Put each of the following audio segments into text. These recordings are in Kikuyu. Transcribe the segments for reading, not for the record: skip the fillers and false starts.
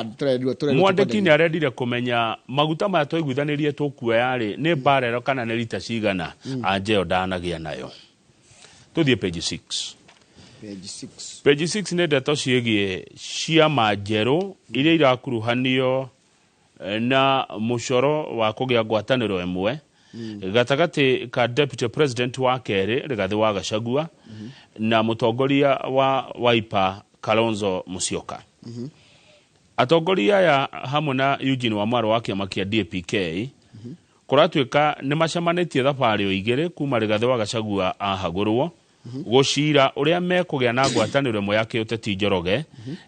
Tũrerirwo tũrerirwo Mwandĩki tũkwenderia. nĩ arendire kũmenya maguta maya twaiguithanĩrie tũkuoya rĩ, nĩ barrel kana nĩ rita cigana? Anja ĩyo ndanagĩa nayo. Tũthiĩ page 6. Page 6. Page 6 nĩ ndeto ciĩgiĩ ciama njerũ iria irakuruhanio na mũcoro wa kũgĩa ngwatanĩro ĩmwe gatagatĩ ka Deputy President wa kerĩ Rigathĩ wa Gachagua na mũtongoria wa Wiper Kalonzo Musyoka. Atongoria aya hamwe na Eugene Wamalwa wa kĩama kĩa DAP-K kũratuĩka nĩ macemanĩtie thabarĩ o igĩrĩ kuma Rigathĩ wa Gachagua ahagũrwo gũcira ũrĩa mekũgĩa na ngwatanĩro ĩmwe ya kĩũteti Njoroge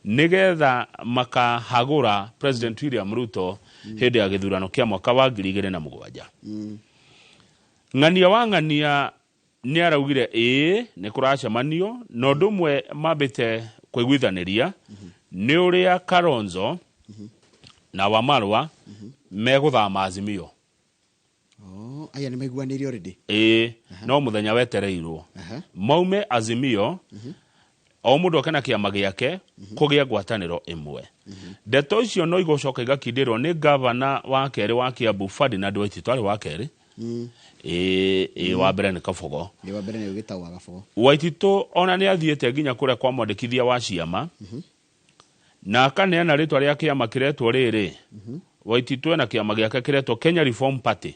nĩgetha makahagũra President William Ruto hĩndĩ ya gĩthurano kĩa mwaka wa 2007. Ng'ania wa Ng'ania nĩ araugire ĩĩ nĩ kũracemanio, na ũndũ ũmwe mambĩte kũiguithanĩria nĩ ũrĩa Kalonzo na Wamalwa megũthama Azimio. Oh, aya nĩ maiguanĩire already. Ĩĩ, no mũthenya wetereirwo maume Azimio, o mũndũ oke na kĩama gĩake kũgĩa ngwatanĩro ĩmwe. Ndeto icio no igũcoka igakindĩrwo nĩ gavana wa kerĩ wa Kiambu Ferdinand Waititu. Arĩ wa kerĩ, ĩĩ ĩĩ, wa mbere nĩ Kabogo. Nĩ wa mbere nĩ ũgĩtagwo Gabogo. Waititu ona nĩ athiĩte nginya kũrĩa kwa mwandĩkithia wa ciama na akaneana rĩtwa rĩa kĩama kĩretwo rĩrĩ. Waititu ena kĩama gĩake kĩretwo Kenya Reform Party,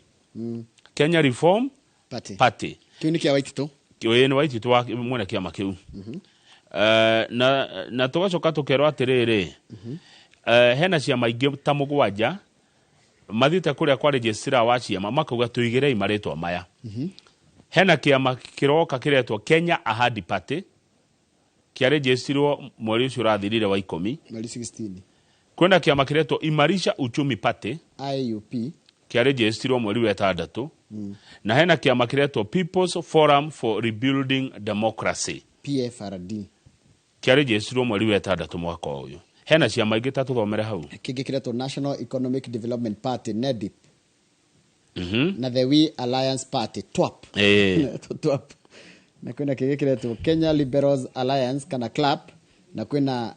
Kenya Reform Party. Party. Kĩu nĩ kĩa Waititu. Ĩĩ, nĩ Waititu wa mwene kĩama kĩu. Na tũgacoka tũkerwo atĩrĩrĩ, hena ciama ingĩ ta mũgwanja mathiĩte kũrĩa kwa registrar wa ciama makauga tũigĩrei marĩtwa maya. Hena kĩama kĩroka kĩretwo Kenya Ahadi Party, kĩarĩnjĩstirwo mweri ũcio ũrathirire wa 10. Mweri 16. Kwĩna kĩama kĩretwo Imarisha Uchumi Party, IUP. Kĩarĩnjĩstirwo mweri wa 6. Na hena kĩama kĩretwo People's Forum for Rebuilding Democracy, PFRD. Kĩarĩnjĩstirwo mweri wa 6 mwaka ũyũ. Hena ciama ingĩ ta tũthomere hau. Kĩngĩ kĩretwo National Economic Development Party, NEDIP, na The We Alliance Party, TWAP. TWAP. Na kwĩna kĩngĩ kĩretwo Kenya Liberals Alliance kana CLAP, na kwĩna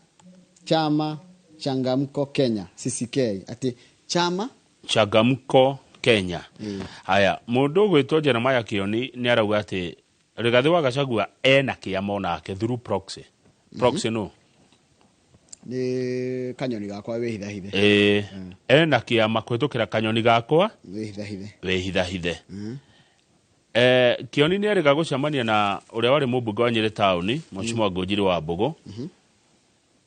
Chama Changamko Kenya, CCK, atĩ chama Changamko Kenya. Haya, mũndũ ũgwĩtwo Jeremiah Kioni nĩ arauga atĩ Rigathĩ wa Gachagua ena kĩama onake through proxy. Proxy no Nĩ kanyoni gakwa wĩhithahithe. Ĩĩ, ena kĩama kũhĩtũkĩra kanyoni gakwa wĩhithahithe. Wĩhithahithe. Kioni nĩ erĩga gũcemania na ũrĩa warĩ mũmbunge wa Nyĩrĩ taũni, Mheshimiwa Ngũnjiri wa Mbũgũ.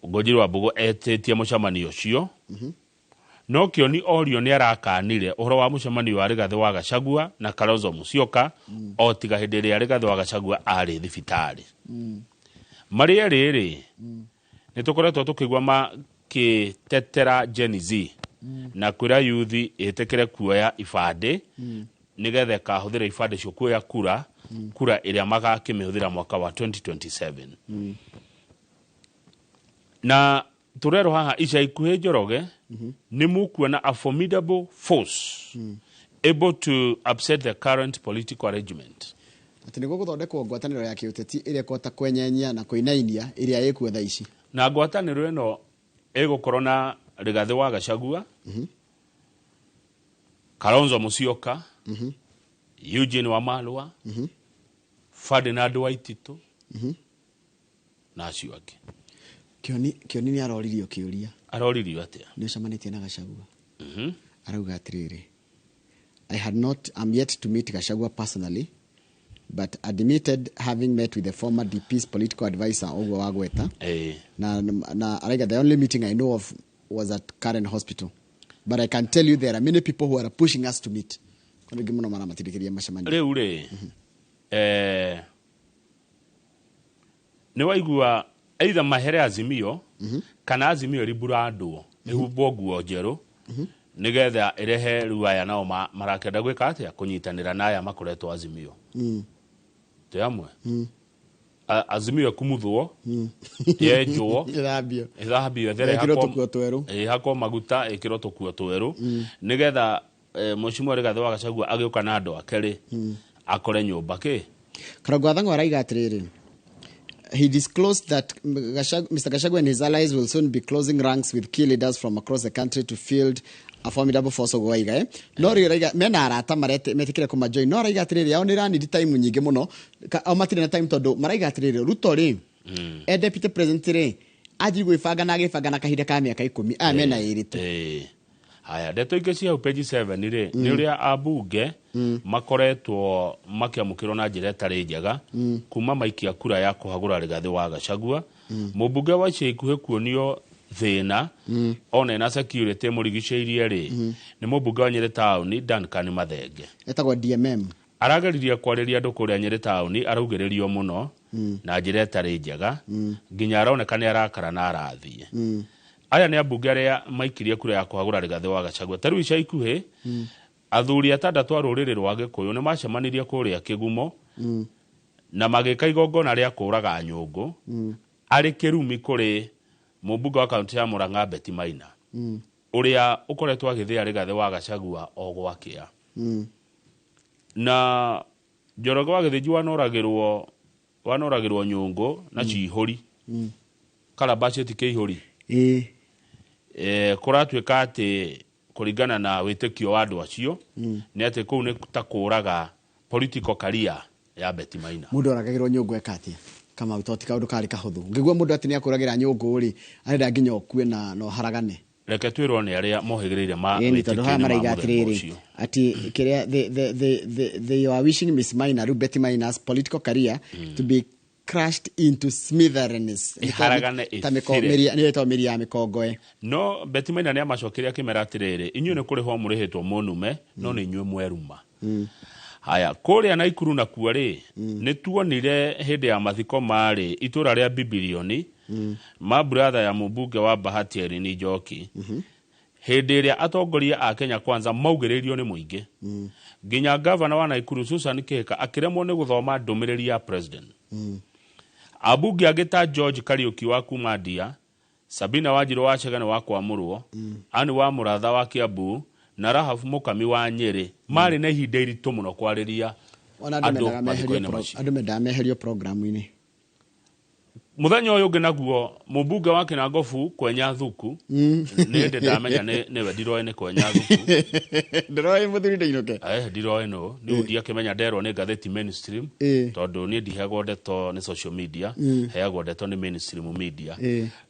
Ngũnjiri wa Mbũgũ etĩtie mũcemanio ũcio, no Kioni orio nĩ arakanire ũhoro wa mũcemanio wa Rigathĩ wa Gachagua na Kalonzo Musyoka o tiga hĩndĩ ĩrĩa Rigathĩ wa Gachagua arĩ thibitarĩ. Marĩ erĩ rĩ, nĩ tũkoretwo tũkĩigua makĩtetera Gen Z na kwĩra yuthi ĩtĩkĩre kuoya ibandĩ nĩgetha ĩkahũthĩra ibandĩ icio kuoya kura, kura ĩrĩa magakĩmĩhũthĩra mwaka wa 2027. Na tũrerwo haha ica ikuhĩ, Njoroge, nĩ mũkuona a formidable force able to upset the current political arrangement. Atĩ nĩguo gũthondekwo ngwatanĩro ya kĩũteti ĩrĩa ĩkũhota kwenyenya na kũinainia ĩrĩa ĩkuo thaa ici. Na ngwatanĩro ĩno ĩgũkorwo na Rigathĩ wa Gachagua, Kalonzo Musyoka, Eugene Wamalwa, Ferdinand Waititu na acio angĩ. Kĩoni nĩ aroririo kĩũria. Aroririo atĩa? Nĩ ũcemanĩtie na Gachagua? Arauga atĩrĩrĩ, "I had not, I'm yet to meet Gachagua personally, but admitted having met with the former DP's political advisor," ũguo wagweta. Na arauga, "The only meeting I know of was at Karen Hospital, but I can tell you there are many people who are pushing us to meet." Kwĩ aingĩ mũno maramatindĩkĩria macemanio. Rĩu rĩ, nĩ waigua either mahere Azimio kana Azimio ĩrimburandwo ĩhumbwo nguo njerũ nĩgetha ĩrehe rĩu aya nao marakenda gwĩka atĩa, kũnyitanĩra na aya makoretwo Azimio. Twĩ hamwe? Azimio ĩkumuthwo, yenjwo, ĩthambio, ĩthambio, ĩthere, ĩkĩrwo ĩhakwo tũkuo twerũ. Ĩhakwo maguta, ĩkĩrwo tũkuo twerũ nĩgetha Mheshimiwa Rigathĩ wa Gachagua agĩũka na andũ ake rĩ, akore nyũmba kĩ. Karongo wa Thang'wa araiga atĩrĩrĩ, He disclosed that Mr. Gachagua and his allies will soon be closing ranks with key leaders from across the country to field a formidable force ũguo waiga, eh? No rĩu raiga mena arata metĩkĩre kũmajoin, no raiga atĩrĩrĩ, ao nĩ ranidi time nyingĩ mũno. Ao matirĩ na time tondũ maraiga atĩrĩrĩ, Ruto rĩ, e deputy president rĩ, anjiri gwĩbanga na agĩbanga na kahinda ka mĩaka 10, aya mena 2 tu. Haya, ndeto ingĩ cia hau page 7 rĩ, nĩ ũrĩa ambunge makoretwo makĩamũkĩrwo na njĩra ĩtarĩ njega kuma maikia kura ya kũhagũra Rigathĩ wa Gachagua. Mũmbunge wa ica ikuhĩ kuonio thĩna ona ena security mũrigicĩirie rĩ, nĩ mũmbunge wa Nyĩrĩ taũni Duncan Mathenge. Etagwo DMM. Arageririe kwarĩria andũ kũrĩa Nyĩrĩ taũni, araugĩrĩrio mũno na njĩra ĩtarĩ njega nginya aroneka nĩ arakara na arathiĩ. Aya nĩ ambunge arĩa maikirie kura ya kũhagũra Rigathĩ wa Gachagua. Ta rĩu ica ikuhĩ athuri atandatũ a rũrĩrĩ rwa Gĩkũyũ nĩ macemanirie kũrĩa Kĩgumo na magĩka igongona rĩa kũraga nyũngũ arĩ kĩrumi kũrĩ mũmbunge wa kaunti ya Murang'a Betty Maina, ũrĩa ũkoretwo agĩthĩa Rigathĩ wa Gachagua o gwakĩa. Na Njoroge wa Gĩthĩnji wanoragĩrwo nyũngũ na cihũri, karabaci ti kĩihũri. Kũratuĩka atĩ kũringana na wĩtĩkio wa andũ acio nĩ atĩ kũu nĩ ta kũraga political career ya Betty Maina. Mũndũ oragagĩrwo nyũngũ eka atĩa, Kamau? To ti kaũndũ karĩ kahũthũ. Ngĩgua mũndũ atĩ nĩ akũragĩra nyũngũ rĩ, arenda nginya ũkue na no haragane. Reke twĩrwo nĩ arĩa mohĩgĩrĩire ma Ĩni, tondũ haha wĩtĩkio-inĩ ma maraiga mũthemba atĩrĩrĩ, ũcio. Atĩ kĩrĩa they are wishing Miss Maina, rĩu Betty Maina's political career to be crushed into smithereens. Ĩharagane. Ta ĩthire. Nĩ ĩtagwo mĩri ya mĩkongoe. No Betty Maina nĩ amacokeria akĩmera atĩrĩrĩ, inyuĩ nĩ kũrĩhwo mũrĩhĩtwo mũnume, no nĩ inyuĩ mweruma. Haya, kũrĩa Naikuru nakuo rĩ, nĩ tuonire hĩndĩ ya mathiko marĩ itũra rĩa Bibilioni ma brother ya mũmbunge wa Bahati Irene Njoki, hĩndĩ ĩrĩa atongoria a Kenya Kwanza maugĩrĩirio nĩ mũingĩ nginya gavana wa Naikuru Susan Kihika akĩremwo nĩ gũthoma ndũmĩrĩri ya president. Ambunge angĩ ta George Kariuki wa kuma Ndia, Sabina Wanjiru wa Chegene wa Kwamũrwo, Anne wa Mũratha wa Kiambu na Rahaf Mũkami wa Nyĩrĩ marĩ na ihinda iritũ mũno kwarĩria Ona andũ andũ mendaga meherio mathiko-inĩ macio. Andũ mendaga meherio programu-inĩ. Mũthenya ũyũ ũngĩ naguo mũmbunge wa Kĩnangobu Kwenya Thuku, nĩ ndĩ ndamenya nĩwe, ndiroĩ nĩ Kwenya Thuku. Ndĩroĩ mũthuri ndĩinũke. Ndiroĩ nũ rĩu, ndiakĩmenya, nderwo nĩ ngathĩti mainstream, tondũ niĩ ndiheagwo ndeto nĩ social media, heagwo ndeto nĩ mainstream media.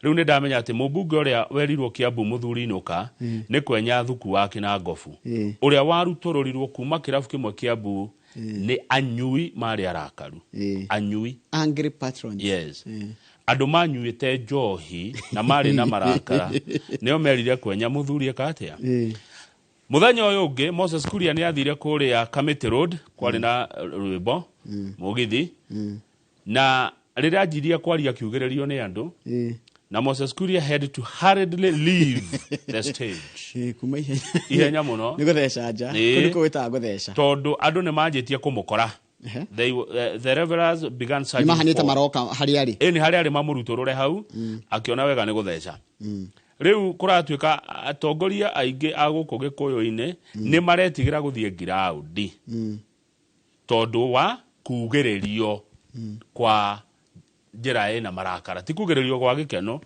Rĩu nĩ ndamenya atĩ mũmbunge ũrĩa werirwo Kiambu mũthuri inũka nĩ Kwenya Thuku wa Kĩnangobu, ũrĩa warutũrũrirwo kuma kĩrabu kĩmwe Kiambu nĩ anyui marĩ arakaru. Anyui. Angry patrons. Yes, andũ manyuĩte njohi na marĩ na marakara nĩo merire Kwenya mũthuri eka atĩa. Mũthenya ũyũ ũngĩ Moses Kuria nĩ athire kũrĩa Kamiti Road, kwarĩ na rwĩmbo mũgithi, na rĩrĩa anjirie kwaria akiugĩrĩrio nĩ andũ, na Moses Kuria had to hurriedly leave the stage. Kuma ihenya. Ihenya mũno. Nĩ gũtheca nja. Kũu nĩkuo gwĩtaga gũtheca. Tondũ andũ nĩ manjĩtie kũmũkora. The revelers began Nĩ searching mahanĩte for maroka harĩa arĩ. Ĩ, nĩ harĩa arĩ mamũrutũrũre hau, akĩona wega nĩ gũtheca. Rĩu kũratuĩka atongoria aingĩ a gũkũ gĩkũyũ-inĩ nĩ maretigĩra gũthiĩ ngiraũndi tondũ wa kugĩrĩrio kwa njĩra ĩna marakara, ti kugĩrĩrio gwa gĩkeno.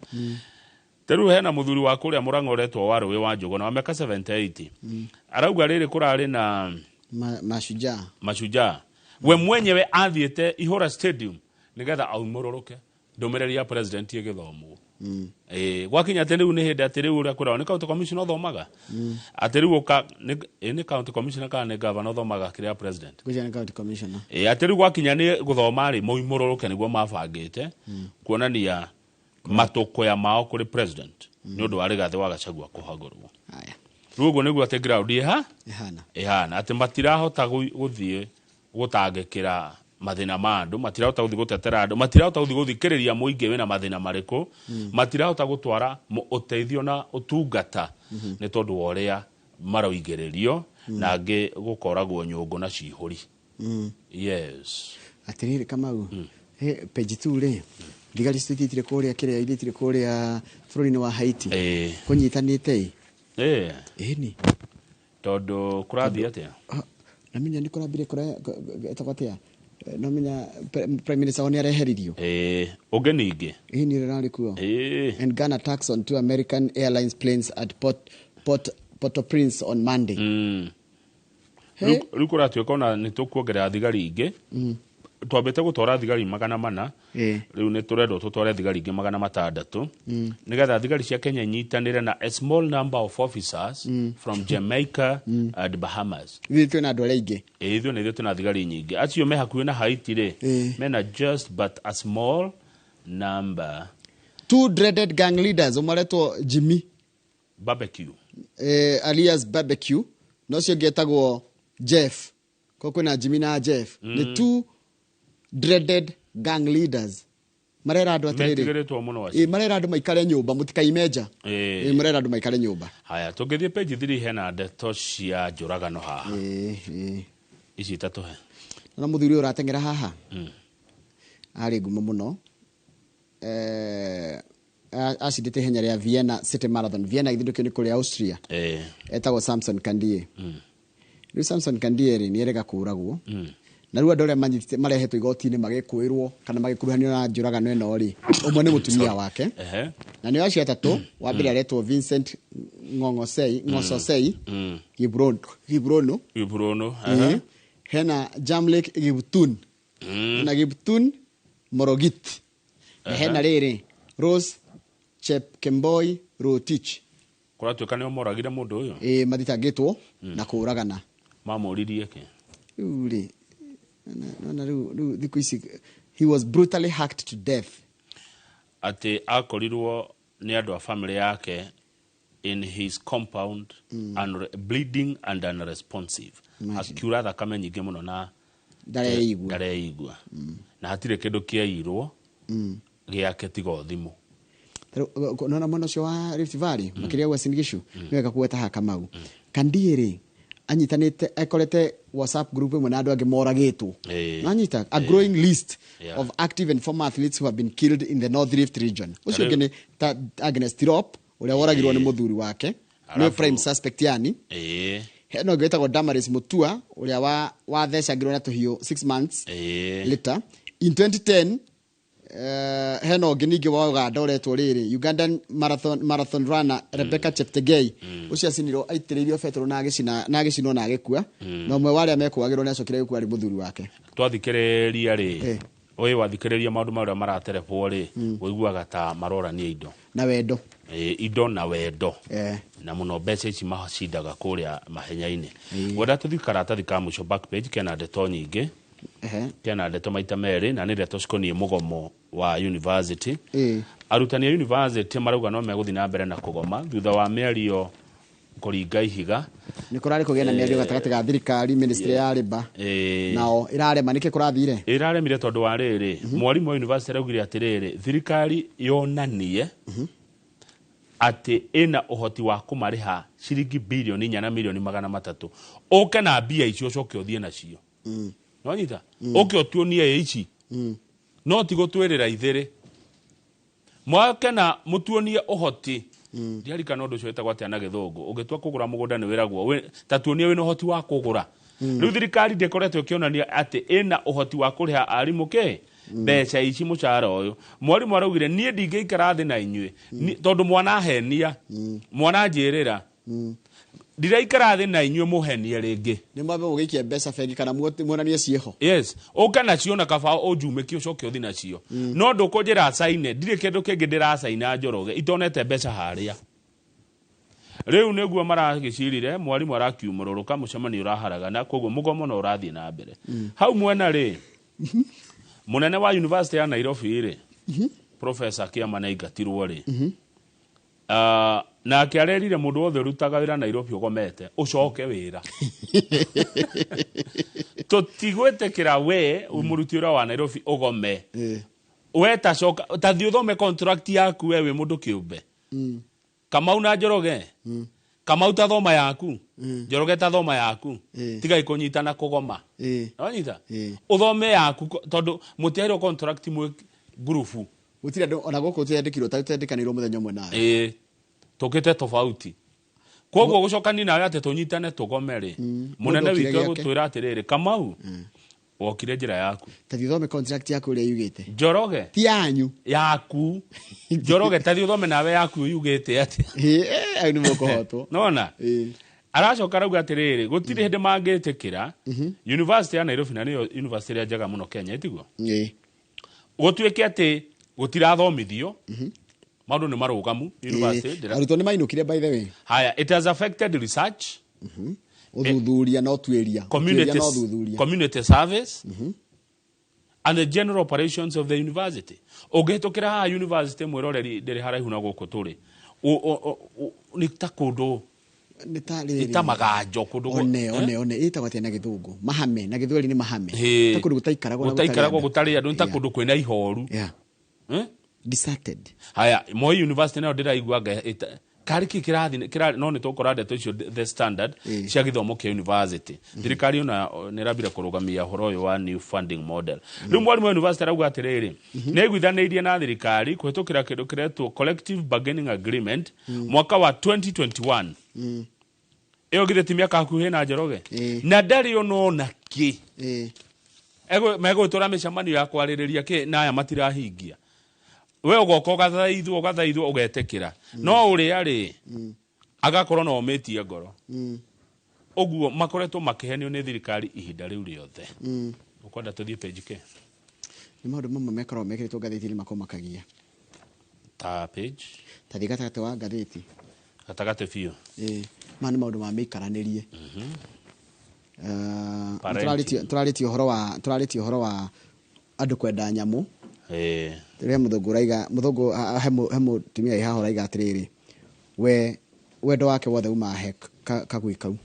Ta rĩu hena mũthuri wa kũrĩa Mũrang'a ũretwo wa Rũĩ wa Njũgũna wa mĩaka 78, arauga rĩrĩ kũrarĩ na Mashujaa. Mashujaa. We mwenyewe athiĩte Ihũra Stadium nĩgetha aumũrũrũke ndũmĩrĩri ya president ĩgĩthomwo. Gwakinya atĩ rĩu nĩ hĩndĩ atĩ rĩu ũrĩa kwĩragwo nĩ county commissioner ũthomaga atĩ rĩu ũka nĩ county commissioner kana nĩ governor ũthomaga kĩrĩa president. Ngwĩciria nĩ county commissioner. Atĩ rĩu gwakinya nĩ gũthoma rĩ, moimũrũrũke nĩguo mabangĩte kuonania matũkũya mao kũrĩ president nĩ ũndũ wa Rigathĩ wa Gachagua kũhagũrwo. Haya. Rĩu ũguo nĩguo atĩ ground ĩha Ĩhana. Ĩhana atĩ matirahota gũthiĩ gũtangĩkĩra mathĩna ma andũ, matirahota gũthiĩ gũtetera andũ, matirahota gũthiĩ gũthikĩrĩria mũingĩ wĩna mathĩna marĩkũ, matirahota gũtwara ũteithio na ũtungata nĩ tondũ wa ũrĩa maroigĩrĩrio na angĩ gũkoragwo nyũngũ na cihũri. Yes. Atĩrĩrĩ Kamau, he page 2 rĩ, thigari citithire kũrĩa kĩrĩa ithitire kũrĩa bũrũri-inĩ wa Haiti, kũnyitanĩte ĩ. Ĩni. Tondũ kũrathiĩ atĩa? Ah, na menya nĩ kũrambire etagwo atĩa. No menya prime minister wao nĩ areheririo. Ĩĩ, ũngĩ ningĩ. Ĩĩ, nĩ rĩrarĩ kuo. Ĩĩ. And gun attacks on two American Airlines planes at Port-au-Prince on Monday. Rĩu rĩu kũratuĩka ona nĩ tũkuongerera thigari ingĩ. Twambĩte gũtwara thigari 400. Rĩu nĩ tũrendwo tũtware thigari ingĩ 600, nĩgetha thigari cia Kenya inyitanĩre na a small number of officers from Jamaica and Bahamas. Ithuĩ twĩna andũ arĩa aingĩ. Ĩĩ, ithuĩ nĩ ithuĩ twĩna thigari nyingĩ. Acio me hakuhĩ na Haiti rĩ, mena just but a small number. Two dreaded gang leaders, ũmwe aretwo Jimmy Barbecue, alias Barbecue, na ũcio ũngĩ etagwo Jeff. Ko kwĩna Jimmy na Jeff. Nĩ two dreaded gang leaders. Marera andũ atĩrĩrĩ. Metigĩrĩtwo mũno acio. Ĩ, marera andũ maikare nyũmba, mũtikaime nja. Ĩĩ. Ĩ, marera andũ maikare nyũmba. Haya, tũngĩthiĩ page 3, hena ndeto cia njũragano haha. Ĩ, ĩ. Ici itatũhe. Na mũthuri ũyũ ũrateng'era haha arĩ ngumo mũno, acindĩte ihenya rĩa Vienna City Marathon. Vienna githĩ ndũkĩũĩ nĩ kũrĩa Austria? Ĩĩ. Etagwo Samson Kandie. Rĩu Samson Kandie rĩ, nĩ erega kũragwo, na rĩu andũ arĩa manyitĩte marehetwo igoti-inĩ magĩkũĩrwo kana magĩkuruhanio na njũragano ĩno rĩ, ũmwe nĩ mũtumia wake, na nĩo acio atatũ. Wa mbere aretwo Vincent Ng'ong'osei, Ng'ososei Gibrono. Ibrono. Ĩĩ. Hena Jamlek Gibtun, hena Gibtun Morogit, na hena rĩrĩ Rose Chepkemboi Rotich. Kũratuĩka nĩo moragire mũndũ ũyũ. Ĩ, mathitangĩtwo na kũũragana. Mamũririe kĩ? Rĩu rĩ, nona rĩu thikũ ici, he was brutally hacked to death. Atĩ akorirwo nĩ andũ a family yake in his compound, bleeding and unresponsive. Imagine. Akiura thakame nyingĩ mũno na Ndareigua. Ndareigua, na hatirĩ kĩndũ kĩairwo gĩake tiga o thimũ. Nona mwena ũcio wa Rift Valley, makĩria Uasin Gishu, nĩ wega kũgweta haha Kamau. Kandie rĩ, anyitanĩte, ekorete WhatsApp group ĩmwe na andũ angĩ moragĩtwo. Nanyita a growing list of active and former athletes who have been killed in the North Rift region. Ũcio ũngĩ nĩ ta Agnes Tirop, ũrĩa woragirwo nĩ mũthuri wake, nĩwe prime suspect yani. Hena ũngĩ wĩtagwo Damaris Mutua, ũrĩa wa wathecangirwo na tũhiũ 6 months later in 2010. Hena ũngĩ ningĩ wa Uganda ũretwo rĩrĩ, Ugandan marathon runner Rebecca Cheptegei, ũcio acinirwo, aitĩrĩirio betũrũ na agĩcina, na agĩcinwo na agĩkua, na ũmwe wa arĩa mekũagĩrwo nĩ acokire gĩkua arĩ mũthuri wake. Twathikĩrĩria rĩ, ũyũ wathikĩrĩria maũndũ marĩa maraterebwo rĩ, ũiguaga ta marorania indo na wendo. Ĩĩ, indo na wendo, na mũno mbeca ici macindaga kũrĩa mahenya-inĩ. Ngwenda tũthiĩ karatathi ka mũico, back page, kena ndeto nyingĩ. Kena ndeto maita merĩ, na nĩ ndeto cikoniĩ mũgomo wa university. Arutani a university marauga no megũthiĩ na mbere na kũgoma thutha wa mĩario kũringa ihiga. Nĩ kũrarĩ kũgĩa na mĩario gatagatĩ ga thirikari, ministry ya labour, nao ĩrarema. Nĩkĩ kũrathire? Ĩraremire tondũ wa rĩrĩ, mwarimũ wa university araugire atĩrĩrĩ, thirikari yonanie atĩ ĩna ũhoti wa kũmarĩha ciringi 4 bilioni na milioni 300, ũke na mbia icio, ũcoke ũthiĩ nacio. Nonyita ũke ũtuonie ici, no ti gũtwĩrĩra ithĩrĩ mwake na mũtuonie ũhoti. Ndiarikana ũndũ ũcio wĩtagwo atĩa na gĩthũngũ. Ũngĩtua kũgũra mũgũnda nĩ wĩragwo ta tuonie wĩna ũhoti wa kũgũra. Rĩu thirikari ndĩkoretwo ĩkĩonania atĩ ĩna ũhoti wa kũrĩha arimũ kĩ mbeca ici, mũcara ũyũ. Mwarimũ araugire, niĩ ndingĩikara thĩ na inyuĩ, tondũ mwanahenia, mwananjĩrĩra, ndiraikara thĩ na inyuĩ mũhenie rĩngĩ. Nĩ mwambe mũgĩikie mbeca bengi kana muonanie ciĩho. Yes, ũke nacio na kaba ũnjumĩkie, ũcoke ũthi nacio, no ndũkũnjĩra caine. Ndirĩ kĩndũ kĩngĩ ndĩracaina, Njoroge, itonete mbeca harĩa. Rĩu nĩguo maragĩcirire, mwarimũ arakiumũrũrũka, mũcemanio ũraharagana, koguo mũgomo no ũrathiĩ na mbere. Hau mwena rĩ, mũnene wa university ya Nairobi rĩ, Professor Kĩama, nĩaingatirwo rĩ. Ah, nake arerire mũndũ wothe ũrutaga wĩra Nairobi ũgomete ũcoke wĩra. Tũtigwĩtĩkĩra we mũruti wĩra wa Nairobi ũgome. We tacoka, tathiĩ ũthome contract yaku, we wĩ mũndũ kĩũmbe. Kamau na Njoroge, Kamau ta thoma yaku, Njoroge ta thoma yaku. Tigai kũnyitana kũgoma. Wanyita? Ũthome yaku, tondũ mũtiaheirwo contract mwĩ ngurubu. Gũtirĩ andũ ona gũkũ tũyandĩkirwo ta tũyandĩkanĩirwo mũthenya ũmwe nawe. Ĩĩ, tũkĩte tofauti, koguo gũcokani nawe atĩ tũnyitane tũgome rĩ, mũnene Mũndũ okire witũ gĩake. egũtwĩra atĩrĩrĩ, Kamau, Wokire njĩra yaku. Ta thiĩ ũthome contract yaku ũrĩa yugĩte. Njoroge. Ti yanyu. Yaku. Njoroge, ta thiĩ ũthome nawe yaku yugĩte atĩa. Ĩ, au nĩ mũkũhotwo. Nona Ĩ. aracoka arauga atĩrĩrĩ, gũtirĩ hĩndĩ mangĩtĩkĩra University ya Nairobi, na nĩyo university ĩrĩa njega mũno Kenya, ĩtiguo? Ĩ. Gũtuĩke atĩ gũtirathomithio, maũndũ nĩ marũgamu university. Arutwo nĩ mainũkire, by the way. Haya, it has affected research, Ũthuthuria no tuĩria. Community, Ũtuĩria no thuthuria. community service and the general operations of the university. Ũngĩhĩtũkĩra haha university, mwĩroreri, ndĩrĩ haraihu na gũkũ tũrĩ, nĩ ta kũndũ Nĩ ta nĩ rĩrĩ. ta maganjo kũndũ One. Eh? One ĩtagwo atĩa na Gĩthũngũ? Mahame na Gĩthweri nĩ mahame. Hĩ. Ta kũndũ gũtaikaragwo na gũtaikaragwo, gũtarĩ andũ. gũtarĩ andũ, nĩ ta kũndũ kwĩna ihoru. Eh? Deserted. Haya, Moi University nayo ndĩraigua nga karĩ kĩ kĩrathi no nĩ tũkora ndeto icio The Standard cia gĩthomo kĩa university. Thirikari ona nĩ ĩrambire kũrũgamia ũhoro ũyũ wa new funding model. Rĩu mwarimũ wa university arauga atĩrĩrĩ, nĩ aiguithanĩirie na thirikari kũhĩtũkĩra kĩndũ kĩretwo collective bargaining agreement mwaka wa 2021. Ĩyo githĩ ti mĩaka hakuhĩ na, Njoroge? Na ndarĩ ona kĩ. Megũgĩtwara mĩcemanio ya kwarĩrĩria kĩ na aya matirahingia. We ũgoka ũgathaithwo, ũgathaithwo, ũgetĩkĩra, no ũrĩa rĩ agakorwo na omĩtie ngoro. Ũguo makoretwo makĩhenio nĩ thirikari ihinda rĩu rĩothe. Ũkwenda tũthiĩ page kĩ? Nĩ maũndũ mamwe mekoragwo mekĩrĩtwo ngathĩti-inĩ makomakagia. Ta page? Ta thiĩ gatagatĩ wa ngathĩti. Gatagatĩ biũ. Ĩ, maya nĩ maũndũ ma mĩikaranĩrie. Parenting. Tũrarĩtie ũhoro wa andũ kwenda nyamũ. He mũthũngũ ũraiga, mũthũngũ he mũtumia wĩ haha ũraiga atĩrĩrĩ, we wendo wake wothe umaga he kagui kau.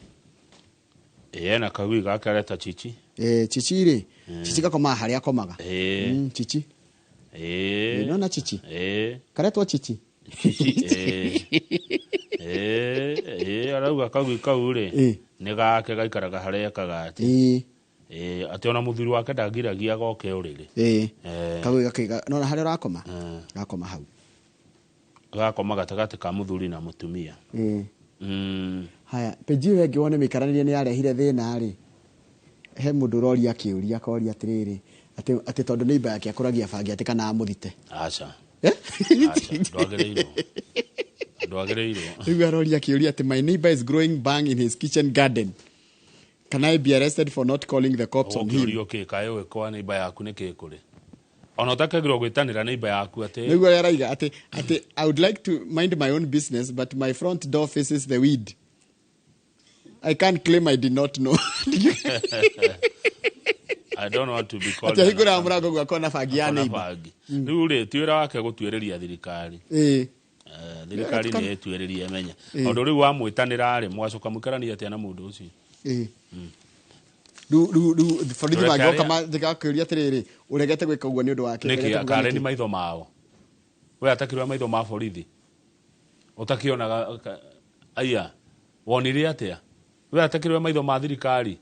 Ena kagui gake areta Chichi. Ĩ, Chichi rĩ, Chichi gakomaga harĩa akomaga. Chichi. Nona Chichi karetwo Chichi. Chichi, ĩ arauga kagui kau rĩ nĩ gake, gaikaraga harĩa ekaga atĩ atĩ ona mũthuri wake ndangiragia goke ũrĩrĩ. Kagui gakĩiga nona harĩa ũrakoma, gakoma hau. Gakoma gatagatĩ ka mũthuri na mũtumia. Haya, peji ĩyo ĩngĩ wone mĩikaranĩrie nĩ yarehire thĩna rĩ, he mũndũ ũroria kĩũria, akoria atĩrĩrĩ, atĩ tondũ neighbor yake akũragia bangi, atĩ kana amũthite. Aca. Eh? Aca, ndwagĩrĩirwo, ndwagĩrĩirwo. Rĩu aroria kĩũria atĩ, "My neighbor is growing bhang in his kitchen garden. Can I be arrested for not calling the cops on him?" Ũkĩũrio kĩ kaĩ ũgĩkwa neighbor yaku nĩ kĩ kũrĩ ona ũtakagĩrwo gwĩtanĩra neighbor yaku atĩ Nĩguo ũrĩa araiga atĩ, "I would like to mind my own business, but my front door faces the weed. I can't claim I did not know." I don't want to be called Atĩ ahingũraga mũrango guo akona bangi ya akona neighbor. Bangi. Rĩu rĩ, ti wĩra wake gũtuĩrĩria thirikari. Thirikari nĩ ĩtuĩrĩrie ĩmenye tondũ rĩu wamwĩtanĩra rĩ, mwacoka mũikaranie atĩa na mũndũ ũcio? Ĩĩ. Rĩu borithi Tũreke mangĩoka arĩa- mangĩgakĩũria atĩrĩrĩ, ũregete gwĩka ũguo nĩ ũndũ wake? Nĩkĩ? Ũregete kuga Karĩ nĩkĩ? nĩ maitho mao, we atakĩrwa maitho ma borithi ũtakĩonaga aya wonire atĩa? We atakĩrwa maitho ma thirikari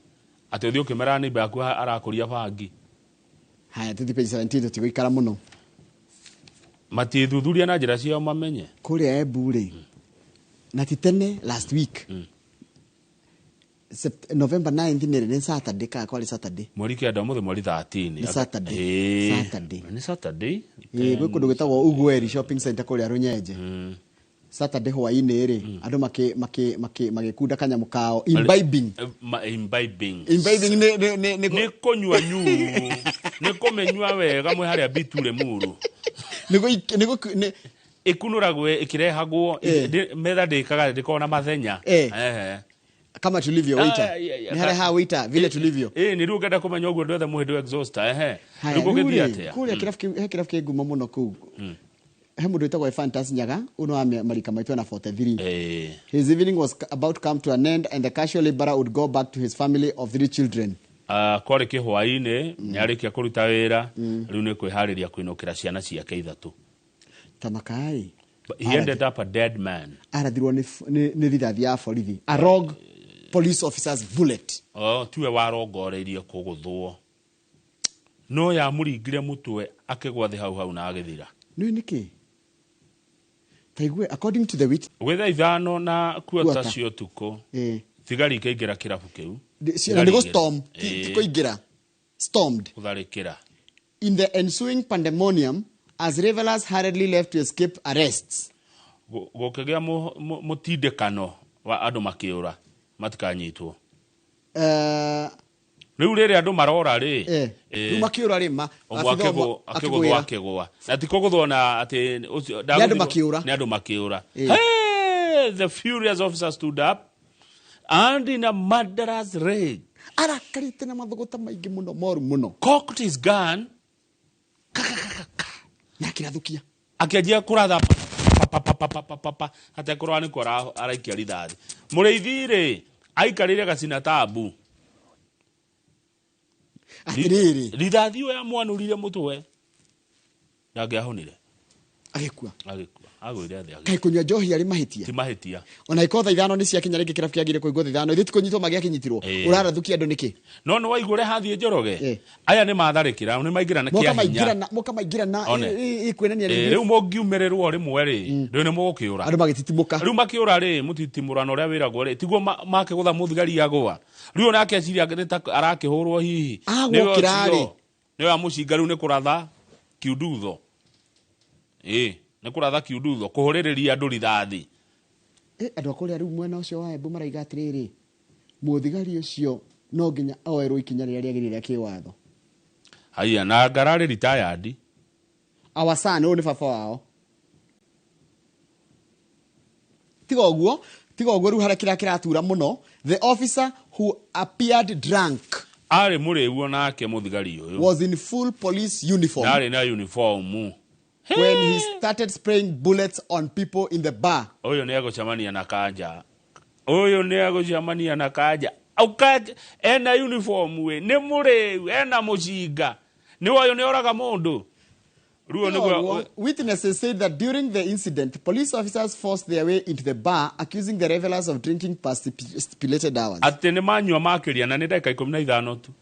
atĩ ũthiĩ ũkĩmeraga neighbor yaku arakũria bangi. Haya, tũthiĩ page 17, tũtigũikara mũno. Matithuthuria na njĩra ciao mamenye. Kũrĩa Embu rĩ, na ti tene, last week, November 9th, nĩ Saturday kana kwarĩ Saturday? Mweri 9, ũmũthĩ mweri 13. Nĩ Saturday. Saturday. Nĩ Saturday. Ĩĩ, gwĩ kũndũ gwĩtagwo Ugweri Shopping Center kũrĩa Rũnyenje. Saturday hwaĩ-inĩ rĩ, andũ magĩkunda kanyamũ kao, imbibing. Imbibing. Imbibing nĩ Nĩ kũnyua nyuru, nĩ kũmĩnyua wega mwĩ harĩa biture muru. Nĩ Ĩkunũragwo ĩkĩrehagwo. Metha ndĩkaga ndĩkoragwo na mathenya. Ehe. Kama tulivyo, waiter. Ah, yeah, Nĩ harĩa ha waiter vile tulivyo. Ĩ nĩ rĩu ũngĩenda kũmenya ũguo ndwethe mũhĩndĩ wa exhauster. Ehe. Haya, Rĩu rĩu gũgĩthiĩ rĩ, atĩa? Kũrĩa kĩrabu he kĩrabu kĩ ngumo mũno kũu, he mũndũ wĩtagwo Ephantus Nyaga, ũno wa marika maitũ, ena 43. His evening was about to come to an end and the casual laborer would go back to his family of three children. Kwarĩ kĩhwaĩ-inĩ, nĩ arĩkia kũruta wĩra, rĩu nĩ kwĩharĩria kũinũkĩra ciana ciake ithatũ. Tamakai. But he ended up a dead man. Arathirwo nĩ rithathi ya borithi, a rogue police officer's bullet. Oh, tiwe warongoreirie kũgũthwo, no yamũringire mũtwe akĩgwa thĩ hau hau na agĩthira. Nĩ nĩkĩ taigue, according to the wit Gwĩ thaa 5 na kuota Quarter. cia ũtukũ, thigari ikĩingĩra kĩrabu kĩu. Na Thigari nĩ igĩrĩ. gũ storm, ti kũingĩra, Stormed. Gũtharĩkĩra. In the ensuing pandemonium, as revelers hurriedly left to escape arrests. Gũkĩgĩa mũtindĩkano wa andũ makĩũra matikanyitwo. Rĩu rĩrĩa andũ marora rĩ, Rĩu makĩũra rĩ, ũmwe abithaa ũmwe akĩgũthwo akĩgwĩra. Akĩgũa na ti kũgũthwo na atĩ ũcio Nĩ andũ makĩũra. Nĩ andũ makĩũra. Hey, the furious officer stood up and in a murderous rage Arakarĩte na mathũgũta maingĩ mũno moru mũno. Cocked his gun. Na akĩrathũkia. Akĩanjia kũratha pa, pa, pa, pa, pa, pa, pa, pa, atekũrora nĩkũ araikia rithathi. Mũrĩithi rĩ, aikarĩire gacina tambu. Atĩrĩrĩ. Rithathi ĩyo yamwanũrire mũtwe, ndangĩahonire. Agĩkua. Agĩkua, agũire thĩ agĩkua. Kaĩ kũnyua njohi arĩ mahĩtia? Ti mahĩtia. Ona ikorwo thaa 5 nĩ ciakinya rĩngĩ kĩrabu kĩagĩrĩire kũigwo thaa 5, ithuĩ ti kũnyitwo magĩakĩnyitirwo. Ũrarathũkia andũ nĩkĩ? No nĩ waigua ũrĩa hathiĩ Njoroge? Eh. Aya nĩ matharĩkĩra, nĩ maingĩra na Moka kĩa maingĩra hinya. na moka maingĩra na One. ĩkuonania Eh, rĩngĩ. rĩu mũngiumĩrĩrwo rĩmwe rĩ, rĩu nĩ mũgũkĩũra. Andũ magĩtitimũka. Rĩu makĩũra rĩ, mũtitimũrano ũrĩa wĩragwo rĩ, tiguo makĩgũtha mũthigari agũa. Rĩu onake eciria nĩ ta arakĩhũrwo hihi. Agũkĩra rĩ. Nĩwe amũcinga rĩu nĩ kũratha kiundutho. Ĩ, nĩ kũratha kiundutho, kũhũrĩrĩria andũ rithathi. Andũ a kũrĩa rĩu mwena ũcio wa Embu maraiga atĩrĩrĩ, mũthigari ũcio no nginya oerwo ikinya rĩrĩa rĩagĩrĩire rĩa kĩwatho. Haiya, na ngararĩ retired. Our son, ũyũ nĩ baba wao. Tiga ũguo, tiga ũguo rĩu harĩa kĩrĩa kĩratura mũno, the officer who appeared drunk Arĩ mũrĩu onake mũthigari ũyũ. Was in full police uniform. Ndarĩ na uniform. When he started spraying bullets on people in the bar. Ũyũ nĩ egũcemania na kanja. Ũyũ nĩ egũcemania na kanja. Auka ena uniform we, nĩ mũrĩu, ena mũcinga. Nĩ ũyũ nĩ oraga mũndũ. Rĩu nĩguo No, witnesses said that during the incident, police officers forced their way into the bar, accusing the revelers of drinking past stipulated hours. Atĩ nĩ manyua makĩria na nĩ ndagĩka 15 tu.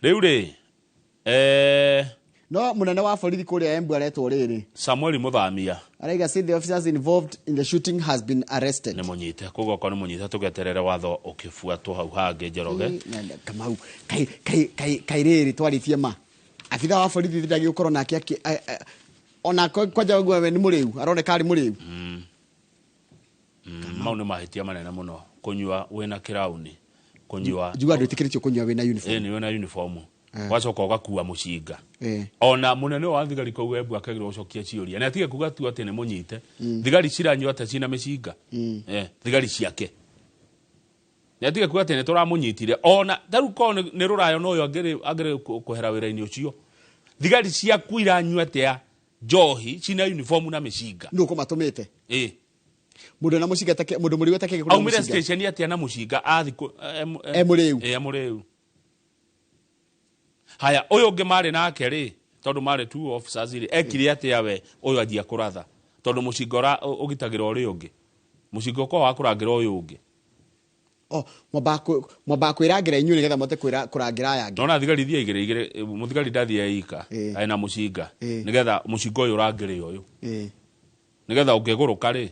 Rĩu rĩ, No munene wa borithi kũrĩa Embu aretwo rĩrĩ. Samuel Muthamia. Araiga said the officers involved in the shooting has been arrested. Nĩ mũnyite, koguo okorwo nĩ mũnyite tũgeterere watho ũkĩbuatwo hau hangĩ Njoroge. Kamau, kai kai kai kai rĩrĩ twarĩtie ma. Abitha wa borithi ndagĩ gũkorwo nake ona kwanja ũguo we nĩ mũrĩu, aroneka arĩ mũrĩu. Mau nĩ mahĩtia manene mũno kũnyua wĩna kĩrauni, kũnyua. Njigua ndwĩtĩkĩrĩtio kũnyua wĩna uniform. Ĩĩ, nĩ wĩna uniform. Wacoka ũgakua mũcinga. Ona mũnene wa thigari kũu Embu akagĩrĩrwo gũcokia ciũria. Na atige kuga tu atĩ nĩ mũnyite. Thigari ciranyua atĩa cina mĩcinga? Thigari ciake. Na atige kuga atĩ nĩ tũramũnyitire. Ona ta rĩu korwo nĩ rũraya no ũyũ angĩrĩ kũhera wĩra-inĩ ũcio. Thigari ciaku iranyua atĩa njohi cina uniform na mĩcinga? Nũ ũkũmatũmĩte? Ĩĩ. Mũndũ na mũcinga take, mũndũ mũrĩu atakĩgĩ kũrĩa Aumire mũcinga. station atĩa na mũcinga athi E mũrĩu. E mũrĩu. Haya, ũyũ ũngĩ marĩ nake rĩ, tondũ marĩ two officers rĩ, ekire atĩa we ũyũ anjia kũratha? Tondũ mũcinga ũgitagĩra ũrĩa ũngĩ. Mũcinga ũkoragwo wa kũrangĩra ũyũ ũngĩ. Oh, mwambaga kwĩrangĩra inyuĩ nĩgetha mũhote kũrangĩra aya angĩ. Nona thigari ithiĩ igĩrĩ igĩrĩ, mũthigari ndathiĩ ika, arĩ na mũcinga. Nĩgetha mũcinga ũyũ ũrangĩre ũyũ. Nĩgetha ũngĩgũrũka rĩ.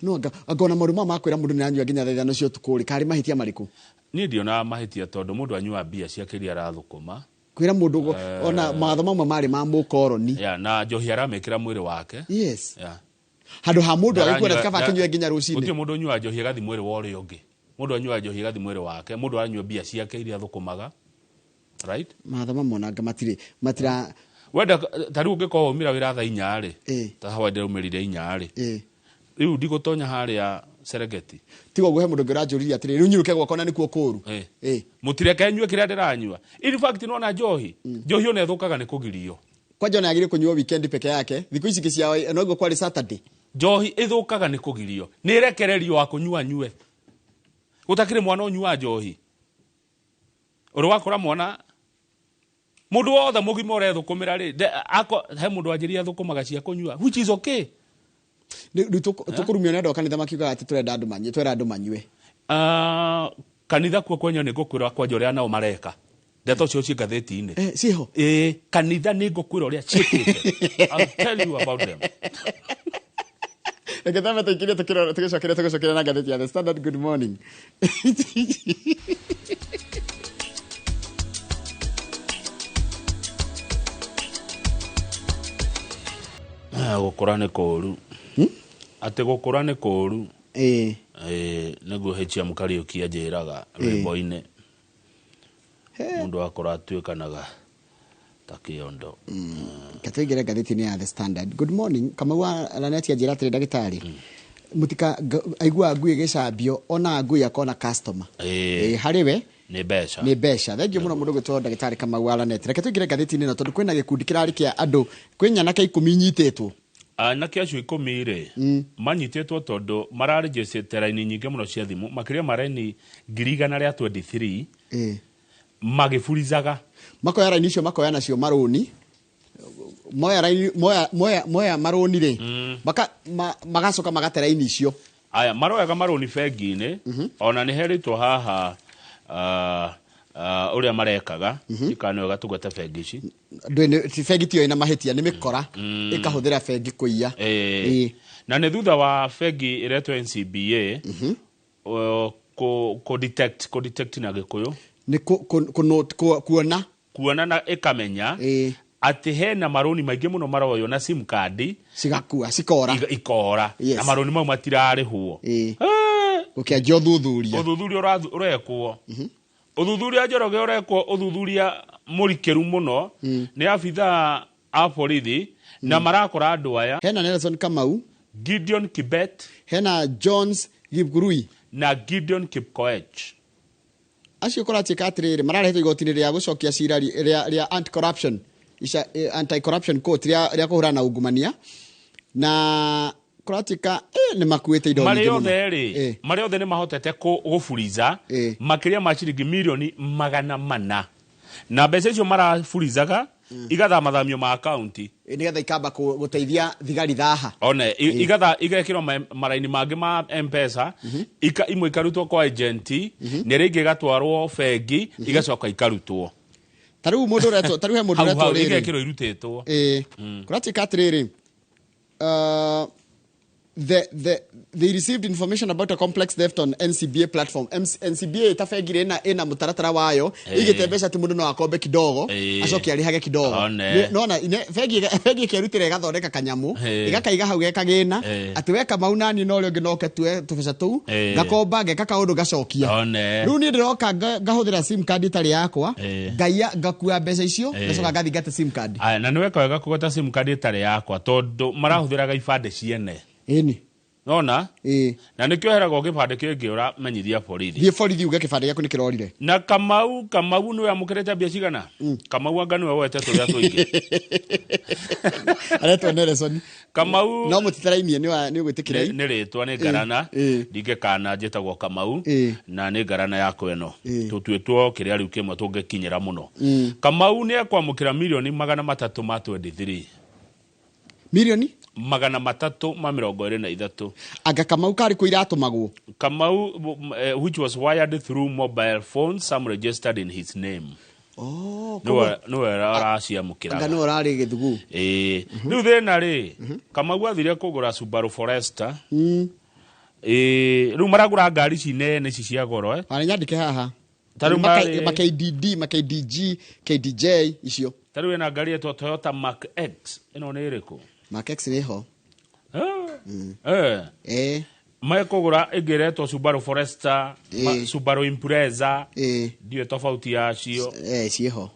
No anga ona maũndũ maya ma kwĩra mũndũ nĩaranyua nginya thaa 5 cia ũtukũ rĩ, karĩ mahĩtia marĩkũ? Niĩ ndionaga mahĩtia tondũ mũndũ anyuaga mbia ciake iria arathũkũma. Kwĩra mũndũ ona mawatho mamwe marĩ ma mũkoroni. Ya, na njohi aramĩkĩra mwĩrĩ wake. Yes. Ya. Handũ ha mũndũ Ndaranyua- agĩkua na kaba akĩnyue nginya rũcinĩ. Gũtirĩ mũndũ ũnyuaga njohi agathiĩ mwĩrĩ wa ũrĩa ũngĩ. Mũndũ anyuaga njohi agathiĩ mwĩrĩ wake. Mũndũ aranyua mbia ciake iria athũkũmaga. Right? Mawatho mamwe ona anga matirĩ, matira Wenda, ta rĩu ũngĩkorwo waumĩra wĩra thaa 4 rĩ, ta hawa ndĩraumĩrire 4 rĩ. Rĩu ndigũtonya harĩa Serengeti. Tiga ũguo he mũndũ ũngĩ ũranjũririe atĩrĩrĩ, rĩu nyinũke gwakwa na nĩkuo kũũru. Mũtireke nyue kĩrĩa ndĩranyua. In fact, nĩwona njohi? Njohi ona ĩthũkaga nĩ kũgirio. Kwanja ona yagĩrĩire kũnyuo weekend peke yake. Thikũ ici ingĩ cia no ũguo kwarĩ Saturday. Njohi ĩthũkaga nĩ kũgirio. Nĩ ĩrekererio wa kũnyua nyue. Gũtakĩrĩ mwana ũnyua njohi. Ũrĩ wakora mwana mũndũ wothe mũgima ũrethũkũmĩra rĩ, he mũndũ wanjĩrire athũkũmaga cia kũnyua, which is okay. Rĩu tũkũrumio nĩ andũ a kanitha makiugaga atĩ tũrenda andũ manyue, twera andũ manyue. Kanitha kuo kwenyewe nĩ ngũkwĩra kwanja ũrĩa nao mareka. Ndeto cio ciĩ ngathĩti-inĩ. Ciĩho? Ĩĩ, kanitha nĩ ngũkwĩra ũrĩa ciĩkĩte. I'll tell you about them. Reke twambe tũingĩrie tũgĩcokere na ngathĩti ya The Standard. Good morning. Gũkũra nĩ kũũru, atĩ gũkũra nĩ kũũru. Ĩĩ. Ĩĩ, nĩguo HM Kariũki anjĩraga rwĩmbo-inĩ, mũndũ akũra atuĩkanaga ta kĩondo. Katũingĩre ngathĩti-inĩ ya The Standard. Good morning. Kamau wa Laneti anjĩra atĩrĩ, ndagĩtarĩ mũtika aiguaga ngui ĩgĩcambio, ona ngui akona customer. Ĩĩ. Ĩĩ, harĩ we nĩ mbeca. Nĩ mbeca. Thengiũ mũno mũndũ gwĩtwo ndagĩtarĩ Kamau wa Laneti. Reke tũingĩre ngathĩti-inĩ ĩno tondũ kwĩna gĩkundi kĩrarĩ kĩa andũ, kwĩ nyanake 10 inyitĩtwo. Anake acio 10 rĩ, manyitĩtwo tondũ mararĩnjĩcĩte raini nyingĩ mũno cia thimũ, makĩria ma raini 123,000. Magĩburizaga. Makoya raini icio, makoya nacio marũni, moya raini, moya marũni rĩ, magacoka magate raini icio. Aya maroyaga marũni bengi-inĩ, ona nĩ herĩtwo haha ũrĩa marekaga ikana nĩ wega tũgwete bengi ici. Ndũĩ bengi tiyo ĩna mahĩtia, nĩ mĩkora ĩkahũthĩra bengi kũiya. Ĩĩ. Na nĩ thutha wa bengi ĩretwo NCBA kũ detect na Gĩkũyũ. Nĩ kuona. Kuona na ĩkamenya atĩ hena marũni maingĩ mũno maroywo na sim card. Cigakua, cikora. Ikora. Na marũni mau matirarĩhwo. Gũkĩanjia ũthuthuria. Ũthuthuria ũrekwo, ũthuthuria Njoroge ũrekwo, ũthuthuria mũrikĩru mũno nĩ abithaa a borithi, na marakora andũ aya: Hena Nelson Kamau, Gideon Kibet, hena Jones Gipkurui, na Gideon Kipkoech. Acio kũratuĩka atĩrĩrĩ, mararehetwo igoti-inĩ rĩa gũcokia cira rĩa anti corruption anti corruption court rĩa kũhũrana na ungumania, na kũratuĩka nĩ makuĩte indo marĩ nyingĩ mũno. Othe rĩ, marĩ othe nĩ mahotete gũburiza makĩria ma ciringi mirioni 400, na mbeca icio maraburizaga igathamathamio ma akaunti. Nĩgetha ikamba gũteithia thigari thaha. One igatha igekĩrwo maraini mangĩ ma M-Pesa, imwe ikarutwo kwa agent, na ĩrĩa ĩngĩ ĩgatwarwo bengi, igacoka ikarutwo. Ta rĩu mũndũ ũretwo, ta rĩu he mũndũ hau ũretwo hau rĩrĩ. Igekĩrwo irutĩtwo. Ĩĩ, kũratuĩka atĩrĩrĩ, they received information about a complex theft on NCBA platform. NCBA ta bengi rĩ, ĩna mũtaratara wayo, ĩigĩte mbeca atĩ mũndũ no akombe kidogo, acoke arĩhage kidogo. One. Nona bengi ĩkerutĩra ĩgathondeka kanyamũ, ĩgakaiga hau gekagĩna, atĩ weka mau nani na ũrĩa ũngĩ noke tue tũbeca tũu, ngakomba, ngeka kaũndũ, ngacokia. One. Rĩu niĩ ndĩroka ngahũthĩra sim card ĩtarĩ yakwa, ngaiya, ngakua mbeca icio, ngacoka ngathiĩ ngate sim card. Aya, na nĩ weka wega kũgweta sim card ĩtarĩ yakwa, tondũ marahũthĩraga ibandĩ ciene. Ĩni. Nona Ĩĩ. na nĩkĩo heragwo gĩbandĩ kĩngĩũra, menyithia borithi. Thiĩ borithi uge kĩbandĩ gĩaku nĩ kĩrorire. Na Kamau nĩwe amũkĩrĩte mbia cigana? Kamau anga nĩwe woete tũrĩa tũingĩ. Aretwo Nelson. Kamau. No mũtitarainie, nĩ ũgwĩtĩkĩra. Nĩ rĩtwa, nĩ ngarana. Ndingĩkana njĩtagwo Kamau, na nĩ ngarana yakwa ĩno. Tũtuĩtwo kĩrĩa rĩu kĩmwe tũngĩkinyĩra mũno. Kamau nĩ ekwamũkĩra mirioni 323. Mirioni 323. Anga Kamau karĩ kũ iratũmagwo? Kamau, which was wired through mobile phones, some registered in his name. Oh, nĩwe anga araciamũkĩraga. Nĩwe ũrarĩ gĩthugu. Ĩĩ, rĩu thĩna rĩ, Kamau athire kũgũra Subaru Forester. Ĩĩ, rĩu maragũra ngari ici nene, ici cia goro. Ona nyandĩke haha. Ta rĩu Ma KDD, ma KDG, KDJ icio. Ta rĩu ĩna ngari ĩtwo Toyota Mark X, ĩno nĩ ĩrĩkũ? Mark X nĩ ho. Mekũgũra ĩngĩ ĩretwo Subaru Forester, Subaru Impreza. Ndiũĩ tofauti yacio. Ciĩho.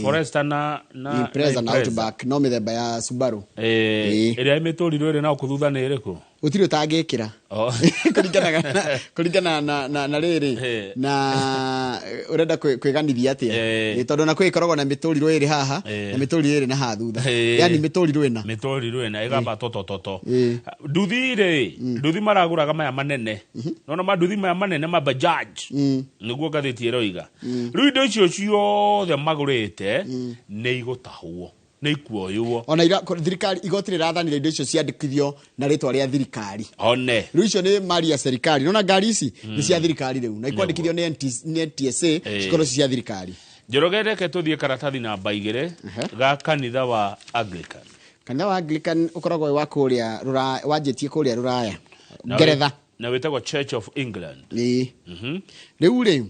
Forester na Impreza na Impreza. Outback no mĩthemba ya Subaru. Ĩrĩa ĩmĩtũrirũ ĩrĩ na kũthutha nĩ ĩrĩkũ? Gũtirĩ ũtangĩkĩra. Oh. Kũringana na rĩrĩ, na ũrenda kwĩganithia atĩa. Tondũ na kwĩ ĩkoragwo na mĩtũrirũ ĩrĩ haha, na mĩtũrirũ ĩrĩ na haha thutha. Yani mĩtũrirũ ĩna. Mĩtũrirũ ĩna ĩgamba totototo. Nduthi rĩ, nduthi maragũraga maya manene, nona manduthi maya manene ma Bajaj, nĩguo ngathĩti ĩroiga. Rĩu indo icio ciothe magũrĩte nĩ igũtahwo, nĩ ikuoywo. Ona thirikari, igoti rĩrathanire indo icio ciandĩkithio na rĩtwa rĩa thirikari. One. Rĩu icio nĩ mari ya serikali. Nona ngari ici nĩ cia thirikari rĩu, na ikwandĩkithio nĩ nĩ NTSA, cikorwo ci cia thirikari. Njoroge, reke tũthiĩ karatathi namba 2 ga kanitha wa Anglican. Kanitha wa Anglican ũkoragwo wĩ wa kũrĩa Rũraya, wanjĩtie kũrĩa Rũraya, Ngeretha. Na wĩtagwo Church of England. Ĩĩ. Rĩu rĩ,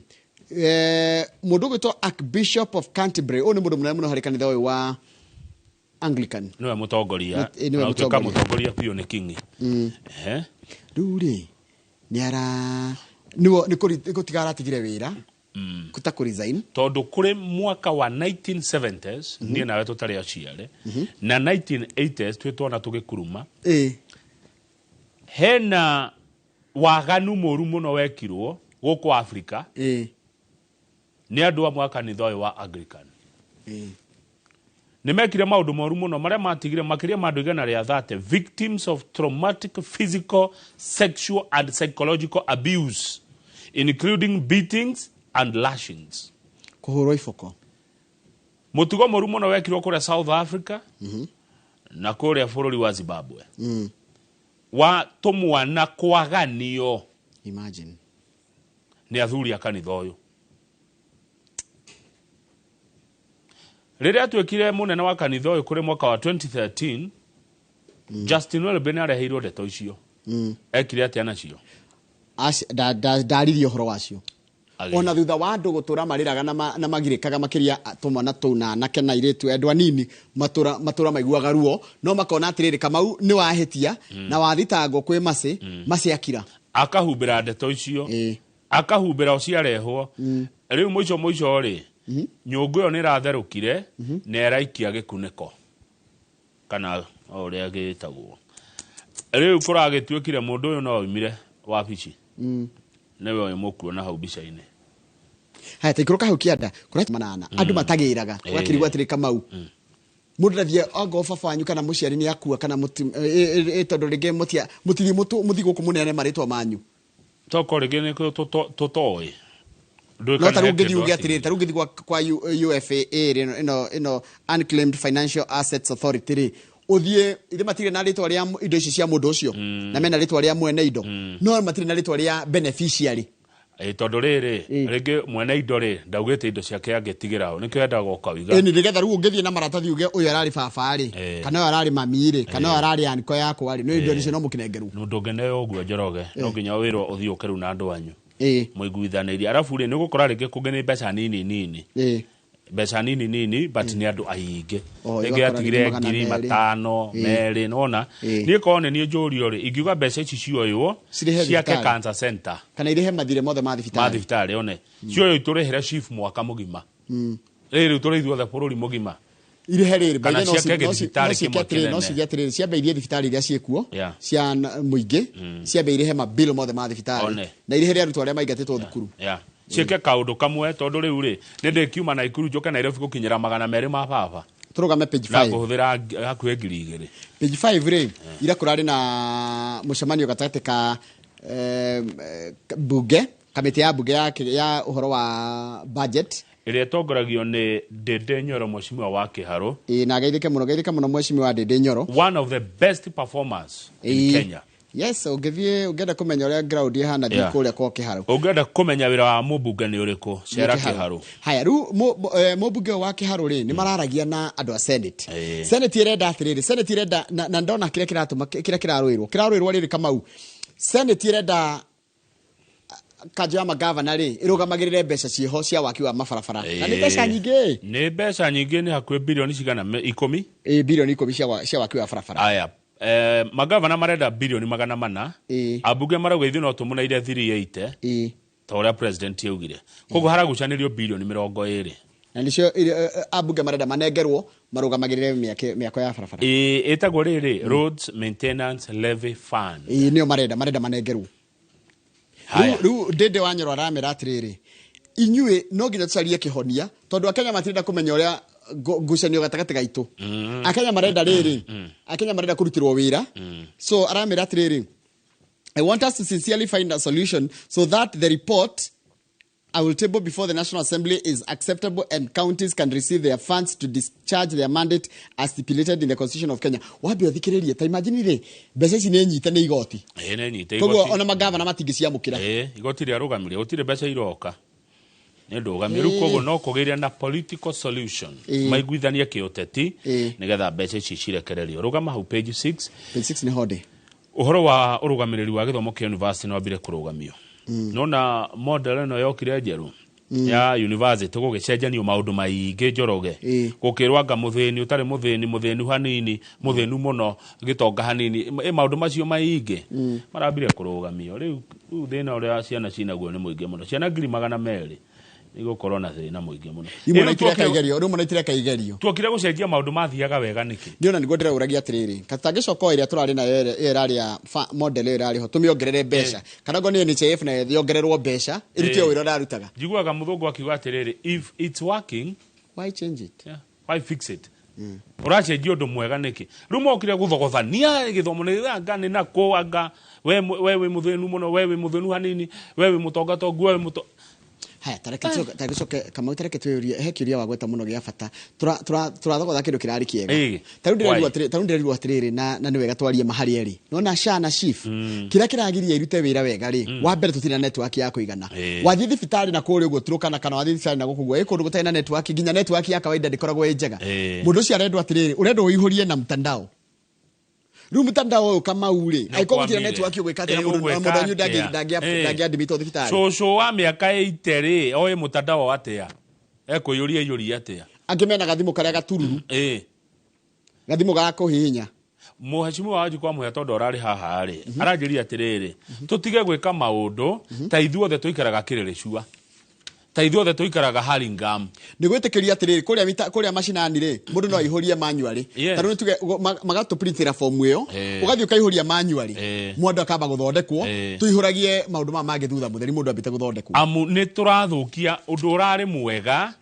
mũndũ ũgwĩtwo Archbishop of Canterbury, ũyũ nĩ mũndũ mũnene mũno harĩ kanitha ũyũ wa Anglican. Nĩwe mũtongoria. Nĩwe Na gũtuĩka mũtongoria. Mũtongoria biũ nĩ Kingi. Ehe. Rĩu rĩ, nĩ ara nĩwo nĩ gũtiga aratigire wĩra ta kũ resign. Tondũ kũrĩ mwaka wa 1970s, niĩ nawe tũtarĩ aciare, na 1980s twĩ twana tũgĩkuruma, hena waganu mũru mũno wekirwo gũkũ Afrika nĩ andũ amwe a kanitha ũyũ wa Anglican. Nĩ mekire maũndũ moru mũno marĩa matigire makĩria ma andũ 130 victims of traumatic physical, sexual and psychological abuse, including beatings and lashings. Kũhũrwo iboko. Mũtugo mũru mũno wekirwo kũrĩa South Africa na kũrĩa bũrũri wa Zimbabwe, wa tũmwana kwaganio. Imagine. Nĩ athuri a kanitha ũyũ. Rĩrĩa atuĩkire mũnene wa kanitha ũyũ kũrĩ mwaka wa 2013, Justin Welby nĩ areheirwo ndeto icio. Ekire atĩa nacio? Ndaririe ũhoro wacio. Ona thutha wa andũ gũtũra marĩraga na magirĩkaga makĩria, tũmwana tũu na anake na airĩtu, andũ anini matũra matũra maiguaga ruo, no makona atĩrĩrĩ, Kamau nĩ wahĩtia na wathitangwo kwĩ macĩ macĩ akira. Akahumbĩra ndeto icio. Akahumbĩra o ciarehwo. Rĩu mũico mũico rĩ, nyũngũ ĩyo nĩ ĩratherũkire na ĩraikia gĩkunĩko kana o ũrĩa gĩtagwo. Rĩu kũragĩtuĩkire mũndũ ũyũ no oimire wabici. Nĩwe ũyũ mũkuona hau mbica-inĩ. Haya, taikũrũka hau kĩanda kũrĩa manana andũ matagĩraga, ũgakĩrigwo atĩrĩ, Kamau, mũndũ ndathiĩ ongorwo baba wanyu kana mũciari nĩ akua kana tondũ rĩngĩ mũtithiĩ mũthiĩ gũkũ mũneane marĩtwa manyu. Toko rĩngĩ nĩ tũtoĩ. No ta rĩu ũngĩthiĩ uge atĩrĩrĩ, ta rĩu ũngĩthiĩ kwa UFAA rĩ, ĩno Unclaimed Financial Assets Authority rĩ, ũthiĩ ithe matirĩ na rĩtwa rĩa indo ici cia mũndũ ũcio, na mena rĩtwa rĩa mwene indo, no matirĩ na rĩtwa rĩa beneficiary. Tondũ rĩrĩ, rĩngĩ mwene indo rĩ ndaugĩte indo ciake angĩtigĩra ho, nĩkĩo endaga ũkauga. Ĩni nĩgetha rĩu ũngĩthiĩ na maratathi uge ũyũ ararĩ baba rĩ, kana ũyũ ararĩ mami rĩ, kana ũyũ ararĩ anko yakwa rĩ, no indo icio no mũkĩnengerwo. Ndũngĩneo ũguo, Njoroge, no nginya wĩrwo ũthiĩ ũke rĩu na andũ anyu mũiguithanĩrie. Arabu rĩ, nĩ ũgũkora rĩngĩ kũngĩ nĩ mbeca nini nini, mbeca nini nini, but nĩ andũ aingĩ. Oh, rĩngĩ ũgakora atigire rĩngĩ magana ngiri merĩ. 500 merĩ, nona. Niĩ korwo nĩ niĩ njũrio rĩ, ingiuga mbeca ici cioywo Cirĩhe ciake thibitarĩ. Cancer center. Kana irĩhe mathirĩ mothe ma ma thibitarĩ. Thibitarĩ one cioywo itũrĩhĩre chief mwaka mũgima. Rĩrĩ rĩu tũrĩ ithuothe bũrũri mũgima. Irĩhe rĩrĩ. Kana By the way, ciake gĩthibitarĩ no ciĩke kĩmwe atĩrĩrĩ, no kĩnene. ciige atĩrĩrĩ, ciambe irie thibitarĩ iria ciĩkuo cia mũingĩ, ciambe irĩhe mabill mothe ma thibitarĩ One. na irĩhĩre arutwo arĩa maingatĩtwo thukuru. Yeah. Ciĩke kaũndũ kamwe, tondũ rĩu rĩ, nĩ ndĩkiuma Naikuru njũke Nairobi gũkinyĩra 200 ma baba Tũrũgame page na 5. ngũhũthĩra hakuhĩ 2000. Page 5 rĩ, ira kũrarĩ na mũcemanio gatagatĩ ka bunge, kamĩtĩ ya bunge ya ũhoro wa budget, ĩrĩa ĩtongoragio nĩ Ndĩndĩ Nyoro, mheshimiwa wa Kĩharũ. Ĩ, na geithĩke mũno, geithĩke mũno mheshimiwa Ndĩndĩ Nyoro. One of the best performers in Kenya. Yes, ũngĩthiĩ ũngĩenda kũmenya ũrĩa ground ĩhana, thiĩ kũrĩa kwa Kĩharũ. Ũngĩenda kũmenya wĩra wa mũmbunge nĩ ũrĩkũ, cera Kĩharũ. Haya, rĩu mũmbunge ũyũ wa Kĩharũ rĩ, nĩ mararagia na andũ a Senate. Senate ĩrenda atĩrĩrĩ, Senate ĩrenda na ndona kĩrĩa kĩratũma kĩrĩa kĩrarũĩrwo rĩrĩ, Kamau, Senate ĩrenda kanjũ ya magavana rĩ ĩrũgamagĩrĩre mbeca ciĩho cia waki wa mabarabara, na nĩ mbeca nyingĩ. Nĩ mbeca nyingĩ, nĩ hakuhĩ bilioni cigana 10. Ĩ, bilioni 10 cia waki wa barabara. Aya, magavana marenda bilioni 400. Ambunge marauga ithuĩ no tũmũneire 380, ta ũrĩa president augire. Koguo haragucanĩrio bilioni 20. Na nĩcio ambunge marenda manengerwo marũgamagĩrĩre mĩako ya barabara. Ĩtagwo rĩrĩ Roads Maintenance Levy Fund. Ĩ, nĩyo marenda manengerwo. Haya. Rĩu Ndĩndĩ wa Nyoro aramera atĩrĩrĩ, inyuĩ no nginya tũcarie kĩhonia, tondũ akenya matirenda kũmenya ũrĩa ngucanio gatagatĩ gaitũ. Akenya marenda rĩrĩ, akenya marenda kũrutĩrwo wĩra. So aramera atĩrĩrĩ, "I want us to sincerely find a solution so that the report I will table before the National Assembly is acceptable and counties can receive their funds to discharge their mandate as stipulated in the Constitution of Kenya." Wambe ũthikĩrĩrie, ta imagine rĩ, mbeca ici nĩ nyite nĩ igoti. Ĩ, nĩ nyite Koguo igoti. ona magavana matingĩciamũkĩra. Ĩ, igoti rĩarũgamirie, gũtirĩ mbeca iroka nĩ ndũgamio rĩu. Koguo no kũgĩre na political solution, maiguithanie kĩũteti, nĩgetha mbeca ici cirekererio. Rũgama hau page 6. Page 6 nĩ honde. Ũhoro wa ũrũgamĩrĩri wa gĩthomo kĩa university nĩ wambire kũrũgamio. Nona model ĩno yokire njerũ. Ya university gũgĩcenjanio maũndũ maingĩ, Njoroge. Gũkĩrwo anga mũthĩni, ũtarĩ mũthĩni, mũthĩnu hanini, mũthĩnu mũno, gĩtonga hanini, ĩ maũndũ macio maingĩ marambire kũrũgamio. Rĩu thĩna ũrĩa ciana cinaguo nĩ mũingĩ mũno. Ciana 200,000 igũkorwo na thĩna mũingĩ mũno. Imwe Ĩ, na rĩu itireka igerio, rĩu mwana itireka igerio. Tuokire gũcenjia maũndũ mathiaga wega nĩkĩ? Ndiona nĩguo ndĩraũragia atĩrĩrĩ, katangĩcoka o ĩrĩa tũrarĩ nayo, ĩrĩa ĩrarĩ ya model ĩyo ĩrarĩ ho, tũmĩongerere mbeca, kana ngo nĩ NHIF nayo yongererwo mbeca ĩrute o wĩra ũrarutaga. Njiguaga mũthũngũ akiuga atĩrĩrĩ, "If it's working, why change it?" Yeah, why fix it? Ũracenjia ũndũ mwega nĩkĩ? Rĩu mokire gũthogothania gĩthomo nĩ anga nĩ nakũ, anga we wĩ mũthĩnu mũno, we wĩ mũthĩnu hanini, we wĩ mũtonga tongu, we wĩ mũto. Haya, tareke coke Kamau, tareke twĩyũrie, he kĩũria wagweta mũno gĩa bata. Tũrathogotha kĩndũ kĩrarĩ kĩega. Ta rĩu ndĩrerirwo Why? atĩrĩ, ta rĩu ndĩrerirwo atĩrĩrĩ, na nĩ wega twarie maharĩ erĩ, nona SHA na SHIF, kĩrĩa kĩragiria irute wĩra wega rĩ, wa mbere tũtirĩ na network ya kũigana. Wathiĩ thibitarĩ na kũrĩa ũguo Turukana, kana wathiĩ thibitarĩ na gũkũ ũguo, ĩ kũndũ gũtarĩ na network, nginya network ya kawaida ndĩkoragwo ĩ njega. Mũndũ ũcio arendwo atĩrĩrĩ, ũrendwo ũihũrie na mtandao. Rĩu mtandao ũyũ, Kamau rĩ, Nĩ angĩkorwo gũtirĩ ũkwamire. network, ũgwĩka atĩa? Ĩ, Mũndũ ũgwĩka mũndũ wanyu atĩa? ndangĩadmitwo thibitarĩ. Cũcũ wa mĩaka 80 rĩ, oĩ mũtandao atĩa? Ekũiyũria iyũria atĩa? Angĩ mena gathimũ karĩa gatururu, gathimũ ga kũhihinya. Mũhecimiwa wanji kwa mũhĩa, tondũ ararĩ haha rĩ, aranjĩria atĩrĩrĩ, tũtige gwĩka maũndũ ta ithuothe tũikaraga Kĩrĩrĩcua, ta ithuothe tũikaraga Hurlingham. Nĩ gwĩtĩkĩria atĩrĩrĩ, kũrĩa kũrĩa macinani rĩ, mũndũ no aihũrie manually. Ta rĩu nĩtuge magatũprintĩra fomu ĩyo, ũgathiĩ ũkaihũria manually. Mũndũ akamba gũthondekwo, tũihũragie maũndũ maya mangĩ thutha mũtheri mũndũ ambĩte gũthondekwo. Amu nĩ tũrathũkia ũndũ ũrarĩ mwega.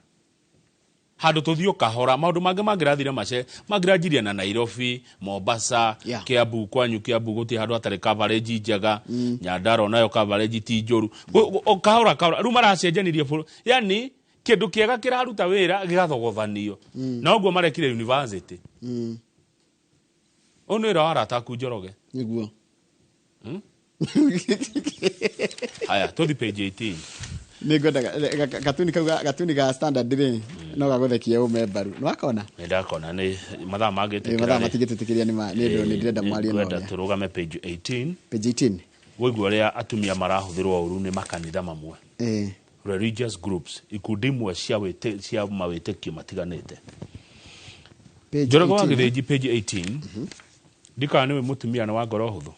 Handũ tũthiĩ o kahora, maũndũ mangĩ mangĩrathire mace mangĩranjirie na Nairobi, Mombasa, Kiambu. Kwanyu Kiambu gũtirĩ handũ hatarĩ coverage njega. Nyandarua nayo coverage ti njũru. Kahora kahora rĩu maracenjanirie bũrũri, yani kĩndũ kĩega kĩraruta wĩra gĩgathogothanio, na ũguo marekire university. Ũyũ nĩ wĩra wa arata aku, Njoroge. Nĩguo. Haya, tũthi page 18. Nĩ ngwendaga gatuni kau gatuni ga Standard rĩ, no gagũthekie ũme mbaru, nĩ wakona? Nĩ ndakona nĩ mathaa mangĩtĩkĩra Mathaa rĩ. matingĩtĩtĩkĩria, nĩ nĩ ũndũ nĩ ndĩrenda mwarie na Ngwenda ũrĩa tũrũgame page 18. Page 18. Wĩigua ũrĩa atumia marahũthĩrwo ũru nĩ makanitha mamwe, religious groups, ikundi imwe cia mawĩtĩkio matiganĩte. Page Njoroge wa 18. Gĩthĩnji, page 18. Ndikana nĩwe mũtumia nĩ wa ngoro hũthũ.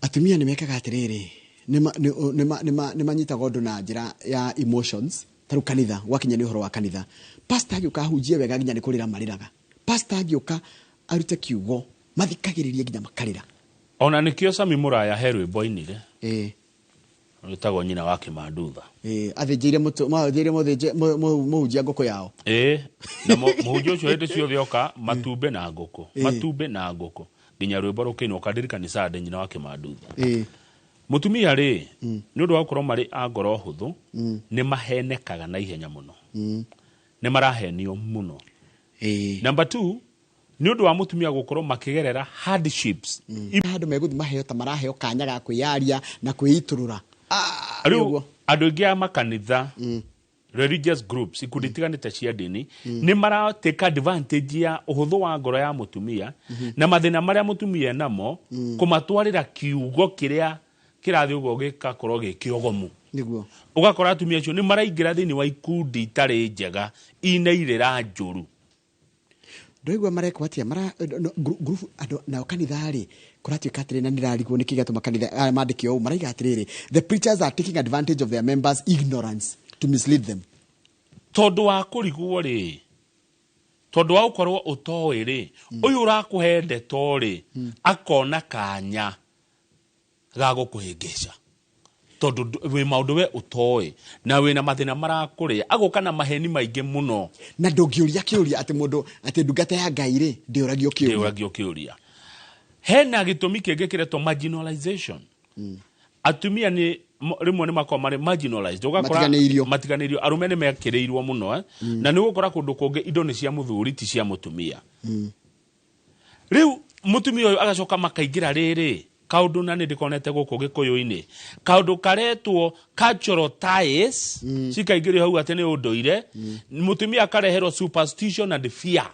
Atumia nĩ mekaga atĩrĩrĩ, nĩ manyitaga ũndũ na njĩra ya emotions. Ta rĩu kanitha gwakinya nĩ ũhoro wa kanitha, pastor agĩũka ahunjie wega, nginya nĩ kũrĩra marĩraga. Pastor agĩũka arute kiugo, mathikagĩrĩrie nginya makarĩra. Ona nĩkĩo Sami Mũraya he rwĩmbo ainire rwĩtagwo Nyina wa Kĩmandutha. Athĩnjĩire mũtũ mathĩnjĩire mũhunjia ngũkũ yao. Ĩĩ, na mũhunjia ũcio hĩndĩ ciothe oka, matumbĩ na ngũkũ, matumbĩ na ngũkũ, nginya rwĩmbo rũkĩinwo kandirikani Sunday, Nyina wa Kĩmandutha. Mũtumia rĩ, nĩ ũndũ wa gũkorwo marĩ a ngoro hũthũ, nĩ mahenekaga na ihenya mũno, nĩ marahenio mũno. Number two, nĩ ũndũ wa mũtumia gũkorwo makĩgerera hardships. Handũ megũthiĩ maheo ta maraheo kanya ga kwĩyaria na kwĩitũrũra. Ah, nĩ Rĩu ũguo. Andũ aingĩ a makanitha, religious groups, ikundi itiganĩte cia ndini, nĩ maratake advantage ya ũhũthũ wa ngoro ya mũtumia na mathĩna marĩa mũtumia enamo, kũmatwarĩra kiugo kĩrĩa kĩrathiĩ ũguo gĩgakorwo gĩ kĩogomu. Ũgakora atumia acio nĩ maraingĩra thĩinĩ wa ikundi itarĩ njega, ina irĩra njũru. Ndũigua marekwo atĩa mara no, ngurubu andũ nao kanitha rĩ, kũratuĩka atĩrĩ, na nĩrarigwo nĩkĩ gĩatũma kanitha aya mandĩke ũũ. Maraiga atĩrĩrĩ, the preachers are taking advantage of their members' ignorance to mislead them. Tondũ wa kũrigwo rĩ, tondũ wa gũkorwo ũtoĩ rĩ, ũyũ ũrakũhe ndeto rĩ, akona kanya ga gũkũhĩngĩca, tondũ wĩ maũndũ we ũtoĩ na wĩna mathĩna marakũrĩa, agoka na maheni maingĩ mũno. Na ndũngĩũria kĩũria atĩ mũndũ, atĩ ndungata ya Ngai rĩ, ndĩũragio kĩũria. Ndĩũragio kĩũria. Hena gĩtũmi kĩngĩ kĩretwo marginalization. Atumia nĩ rĩmwe nĩ makoragwo marĩ marginalized. Ũgakora Matiganĩirio. Matiganĩirio. Arũme nĩ mekĩrĩirwo mũno, eh? Na nĩ ũgũkora kũndũ kũngĩ indo nĩ cia mũthuri, ti cia mũtumia. Rĩu mũtumia ũyũ agacoka makaingĩra rĩrĩ kaũndũ, na nĩ ndĩkonete gũkũ gĩkũyũ-inĩ, kaũndũ karetwo cultural ties, cikaingĩrio hau atĩ nĩ ũndũire. Mũtumia akareherwo superstition and fear.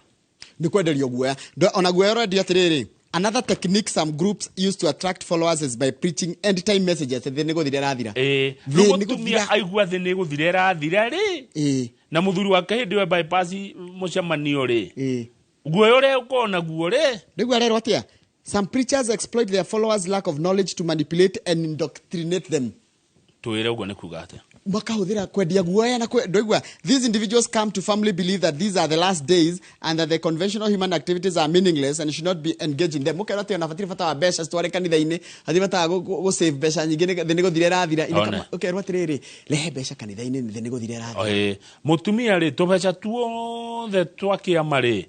Nĩ kwenderio guoya. Ona guoya ũrendio atĩrĩrĩ, Another technique some groups use to attract followers is by preaching end time messages. Thĩ nĩ gũthira ĩrathira. Ĩĩ, Thĩ rĩu nĩ mũtumia gũthira. Aigua thĩ nĩ gũthira ĩrathira rĩ, na mũthuri wake hĩndĩ ĩyo bypass mũcemanio rĩ, guoya ũrĩa ũkorwo naguo rĩ. Rĩu arerwo atĩa? Some preachers exploit their followers' lack of knowledge to manipulate and indoctrinate them. Twĩre ũguo nĩ kuga atĩa? Makahũthĩra kwendia guoya na ndwaigua, these individuals come to firmly believe that these are the last days and that the conventional human activities are meaningless and should not be engaged in them. Mũkerwo atĩ ona batirĩ bata wa mbeca citware kanitha-inĩ, hatirĩ bata wa gũ save mbeca nyingĩ, thĩ nĩ gũthira ĩrathira. One. Ũkerwo atĩrĩrĩ, rehe mbeca kanitha-inĩ, thĩ nĩ gũthira ĩrathira. Ĩĩ, mũtumia rĩ, tũbeca tuothe twa kĩama rĩ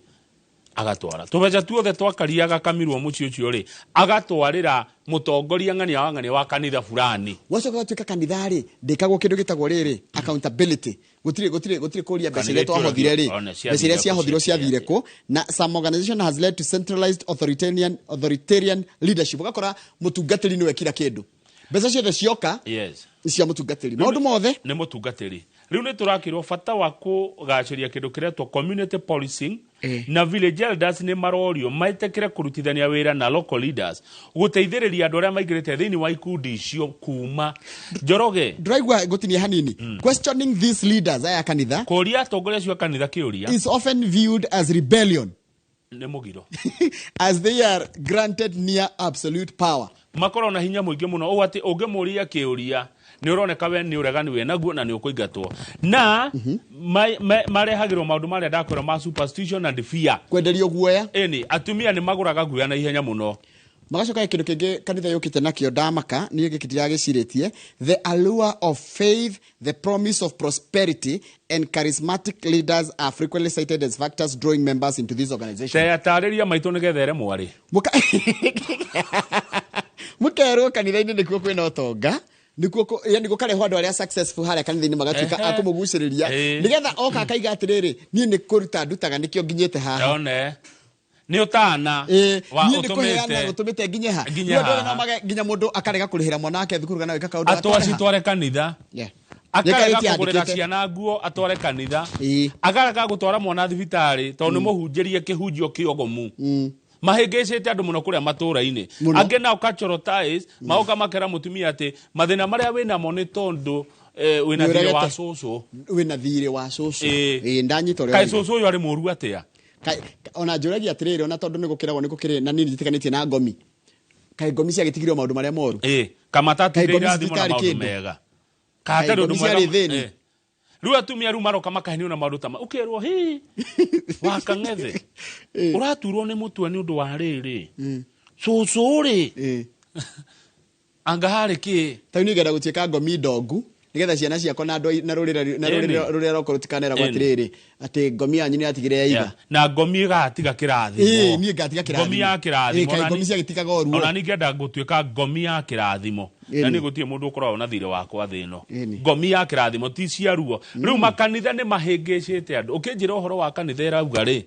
agatwara, tũbeca tuothe twakaria gakamirwo mũciĩ ũcio rĩ agatwarĩra mũtongoria ng'ania wa ng'ania wa kanitha fulani. Wacoka gatuĩka kanitha rĩ ndĩkagwo kĩndũ gĩtagwo rĩrĩ accountability, gũtirĩ kũria mbeca iria twahothire rĩ, One, mbeca iria ciahothirwo ciathire kũ. Na some organization has led to centralized authoritarian leadership. Ũgakora mũtungatĩri nĩwe kira kĩndũ, mbeca ciothe cioka nĩ cia mũtungatĩri, maũndũ mothe. Nĩ mũtungatĩri. Rĩu nĩ tũrakĩrwo bata wa kũgacĩria kĩndũ kĩretwo community policing, na village elders nĩ marorio metĩkĩre kũrutithania wĩra na local leaders gũteithĩrĩria andũ arĩa maingĩrĩte thĩinĩ wa ikundi icio kuma Njoroge. Ndũraigua ngũtinia hanini? Questioning these leaders aya kanitha kũria atongoria acio a kanitha kĩũria is often viewed as rebellion nĩ mũgiro, as they are granted near absolute power. Makorwo na hinya mũingĩ mũno ũũ atĩ ũngĩmũria kĩũria nĩ ũroneka we nĩ ũregani wĩ naguo na nĩ ũkũingatwo na marehagĩrwo maũndũ marĩa ndakwĩra ma superstition and fear. Kwenderio guoya. Ĩni, atumia nĩ magũraga guoya na ihenya mũno. Magacoka kĩndũ kĩngĩ kanitha yũkĩte nakĩo ndamaka niĩ gĩkĩ ndiragĩcirĩtie: the allure of faith, the promise of prosperity and charismatic leaders are frequently cited as factors drawing members into this organization. Teatarĩria maitũ nĩgetha ere mwarĩ. Mũkerwo kanitha-inĩ nĩkuo kwĩna ũtonga, nĩkuo yani gũkarehwo andũ arĩa successful harĩa kanitha-inĩ magatuĩka a kũmũgucĩrĩria, nĩgetha oka akaiga atĩrĩrĩ, niĩ nĩ kũruta ndutaga nĩkĩo nginyĩte haha. One nĩ ũtana wa niĩ nĩ kũheana ũtũmĩte gũtũmĩte nginye ha. Nginye Rĩu andũ arĩa haha. no mage nginya mũndũ akarega kũrĩhĩra mwana wake thukuru kana gwĩka kaũndũ atwa gatware ha. citware kanitha, akarega Nĩ kũgũrĩra yandĩkĩte. ciana nguo atware kanitha, akarega gũtwara mwana thibitarĩ tondũ nĩ mũhunjĩrie kĩhunjio kĩogomu. Mahĩngĩcĩte andũ mũno kũrĩa matũũra-inĩ. Mũno. Angĩ nao cultural ties magoka makera mũtumia atĩ mathĩna marĩa wĩnamo nĩ tondũ wĩna Nĩ thirĩ wa ũregete. cũcũ. Wĩna thirĩ wa cũcũ. Ĩĩ. Ĩĩ, ndanyita ũrĩa Kaĩ ũroiga. cũcũ ũyũ arĩ mũru atĩa? Ona njũragia atĩrĩrĩ, ona tondũ nĩ gũkĩragwo nĩ gũkĩrĩ na niĩ njĩtĩkanĩtie na ngomi, kaĩ ngomi ciagĩtigirwo maũndũ marĩa moru? Ĩĩ, kamata Kaĩ tinde ngomi irathimo na citarĩ maũndũ kĩndũ? mega. Kaĩ Kahatarĩ ũndũ ngomi mwega. ciarĩ thĩni? Ĩĩ. Rĩu atumia rĩu maroka makahenio na maũndũ ta ma ũkerwo hi wakang'ethe ũraturwo nĩ mũtwe nĩ ũndũ wa rĩrĩ cũcũ rĩ, anga harĩ kĩ. Ta rĩu niĩ ngenda gũtuĩka ngomi ndongu nĩgetha ciana ciakwa na andũ na rũrĩrĩ na rũrĩrĩ rũrĩa roka rũtikaneragwo atĩrĩrĩ atĩ ngomi yanyu nĩ yatigire yaiga. Yeah. Na ngomi ĩgatiga kĩrathimo. Ĩĩ, niĩ ngatiga kĩrathimo. Ngomi ya kĩrathimo. Ĩĩ, kaĩ Ona ngomi ciagĩtigaga o ruo. Ona niĩ ngenda gũtuĩka ngomi ya kĩrathimo, na nĩ gũtirĩ mũndũ ũkoragwo na thirĩ wakwa thĩ ĩno. Ngomi ya kĩrathimo ti cia ruo. Rĩu makanitha nĩ mahĩngĩcĩte andũ. Ũkĩnjĩra ũhoro wa kanitha ĩrauga rĩ,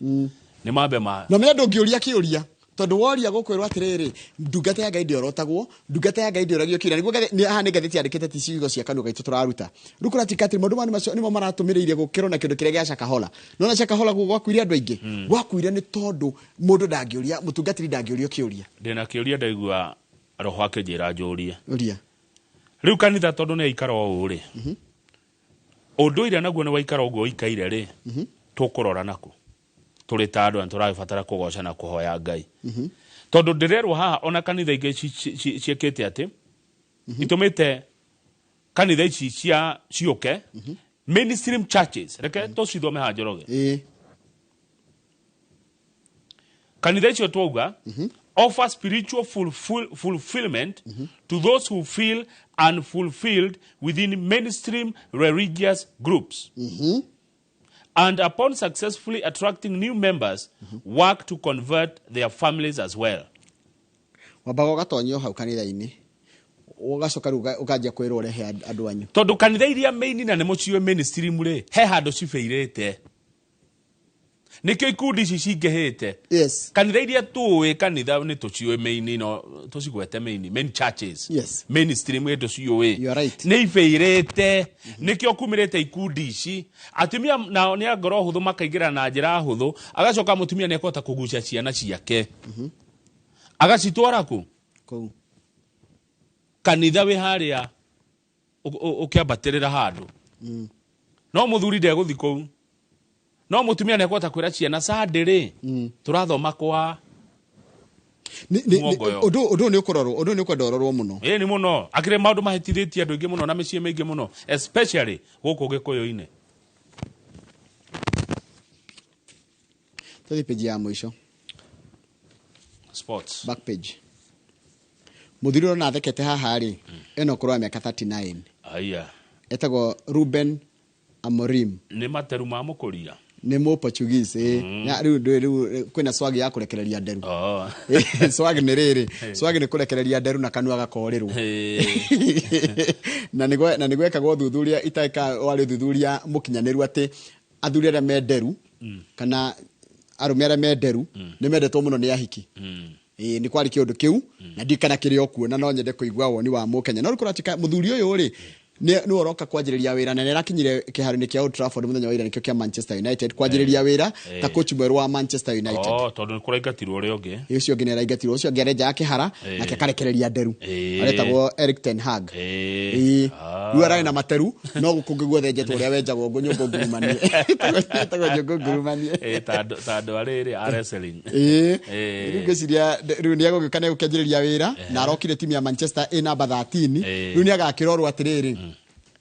nĩ mambe ma Na menya ndũngĩũria kĩũria tondũ woria gũkwĩrwo atĩrĩrĩ, ndungata ya Ngai ndĩorotagwo, ndungata ya Ngai ndĩũragio kĩũria. Nĩguo haha nĩ ngathĩti yandĩkĩte, ti ciugo cia kanua gaitũ tũraruta. Rĩu kũratuĩka atĩ maũndũ maya nĩmacio nĩmo maratũmĩrĩirie gũkĩrwo na kĩndũ kĩrĩa gĩa Shakahola. Nona Shakahola guo gwakuire andũ aingĩ, gwakuire nĩ tondũ mũndũ ndangĩũria, mũtungatĩri ndangĩũrio kĩũria. Ndĩna kĩũria ndaigua roho akĩnjĩra njũrie. Ũria. Rĩu kanitha tondũ nĩ aikara ũũ rĩ, ũndũire naguo nĩ waikara ũguo ũikaire rĩ, tũkũrora naku tũrĩ ta andũ na tũragĩbatara kũgoca na kũhoya Ngai, tondũ ndĩrerwo haha ona kanitha ingĩ ciĩkĩte atĩ itũmĩte kanitha ici cia ciũke mainstream churches. Reke tũcithome haha, Njoroge. Kanitha icio twauga offer spiritual fulfillment to those who feel unfulfilled within mainstream religious groups and upon successfully attracting new members work to convert their families as well. Wambaga ũgatonyio hau kanitha-inĩ, ũgacoka rĩu ũkanjia kwĩrwo ũrehe andũ anyu. Tondũ kanitha iria main na nĩ mũciũĩ mainstream rĩ, he handũ cibĩirĩte, nĩkĩo ikundi ici cingĩhĩte. Kanitha iria tũĩ, kanitha nĩ tũciũĩ main, no tũcigwete main churches, mainstream ĩ tũciũĩ. You are right. Nĩ ibĩirĩte, nĩkĩo kumĩrĩte ikundi ici. Atumia nao nĩ a ngoro hũthũ, makaingĩra na njĩra hũthũ, agacoka mũtumia nĩ ekũhota kũgucia ciana ciake. Agacitwara kũ? Kũu. Kanitha wĩ harĩa ũkĩambatĩrĩra handũ. No mũthuri ndegũthi kũu, no mũtumia nĩekũhota kwĩra ciana Sunday rĩ, tũrathoma kwa Mwongoyo. Ũndũ ũyũ nĩ ũkũrorwo, ũndũ ũyũ nĩ ũkwenda ũrorwo mũno. Ĩĩ, nĩ mũno, akĩrĩ maũndũ mahĩtithĩtie andũ aingĩ mũno na mĩciĩ mĩingĩ mũno, especially gũkũ Gĩkũyũ-inĩ. Tũthiĩ page ya mũico. Sports. Back page. Mũthuri ũrona athekete haha rĩ, ena ũkũrũ wa mĩaka 39. Aya. Etagwo Ruben Amorim. Nĩ materu ma mũkũria. Nĩ mũ Portuguese ĩ. Na rĩu ndũĩ, rĩu kwĩna swag ya kũrekereria nderu. Oh. Swag nĩ rĩrĩ, swag nĩ kũrekereria nderu na kanua gakorĩrwo. Na nĩ gwekagwo ũthuthuria iteka warĩ ũthuthuria mũkinyanĩru atĩ athuri arĩa me nderu kana arũme arĩa me nderu nĩ mendetwo mũno nĩ ahiki. Ĩĩ, nĩ kwarĩ kĩũndũ kĩu na ndiũĩ kana kĩrĩ o kuo, na no nyende kũigua woni wa mũkenya. No rĩu kũratuĩka mũthuri ũyũ rĩ, nĩ ũroka kwanjĩrĩria wĩra, na nĩ arakinyire kĩharo-inĩ kĩa Old Trafford mũthenya wa ira, nĩkĩo kĩa Manchester United, kwanjĩrĩria wĩra ta coach mwerũ wa Manchester United. Oh, tondũ nĩ kũraingatirwo ũrĩa ũngĩ. Ĩ, ũcio ũngĩ nĩ araingatirwo, ũcio ũngĩ arenjaga kĩhara nake akarekereria nderu. Aretagwo Eric ten Hag. Ĩĩ. Rĩu ararĩ na materu, no gũkũ ũngĩ guothe enjetwo ũrĩa wenjagwo ngũ nyũngũ ngurumanie. Etagwo nyũngũ ngurumanie. Ĩĩ, ta andũ arĩrĩ a wrestling. Ĩĩ. Rĩu ngwĩciria rĩu nĩ egũgĩũka, nĩ egũkĩanjĩrĩria wĩra, na arokire timu ya Manchester ĩ namba 13. Rĩu nĩ agakĩrorwo atĩrĩrĩ,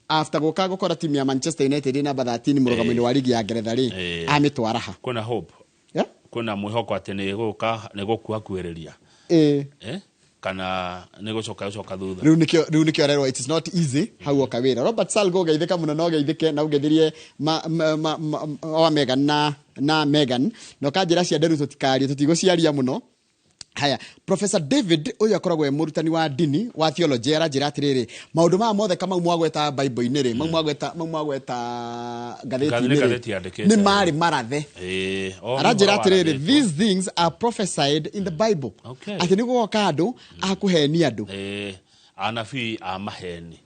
after gũka gũkora timu ya Manchester United ĩ namba 13 mũrũgamo-inĩ wa ligi ya Ngeretha rĩ, amĩtwara ha? Kwĩna hope. Yeah? Kwĩna mwĩhoko atĩ nĩ gũka, nĩ gũkuhakuhĩrĩria. Ĩĩ. Eh? Kana nĩ gũcoka gũcoka thutha. Rĩu nĩkĩo arerwo it is not easy hau oka wĩra. Robert Salgo, ũgeithĩka mũno na ũgeithĩke na ũgeithirie wa Megan na Megan, na ũkanjĩra cia nderu tũtikarie, tũtigũciaria mũno. Haya, Professor David ũyũ akoragwo e mũrutani wa ndini wa theology, aranjĩra atĩrĩrĩ, maũndũ maya mothe Kamau mwagweta Bible-inĩ rĩ, mau mwagweta ngathĩti-inĩ Nĩ rĩ, ngathĩti yandĩkĩte. nĩ marĩ marathe. Ĩĩ. Oh, nĩ Aranjĩra ũhoro atĩrĩrĩ, warathĩtwo. these things are prophesied in the Bible, atĩ nĩ gũgoka andũ a kũhenia andũ. Ĩĩ. Anabii a maheni.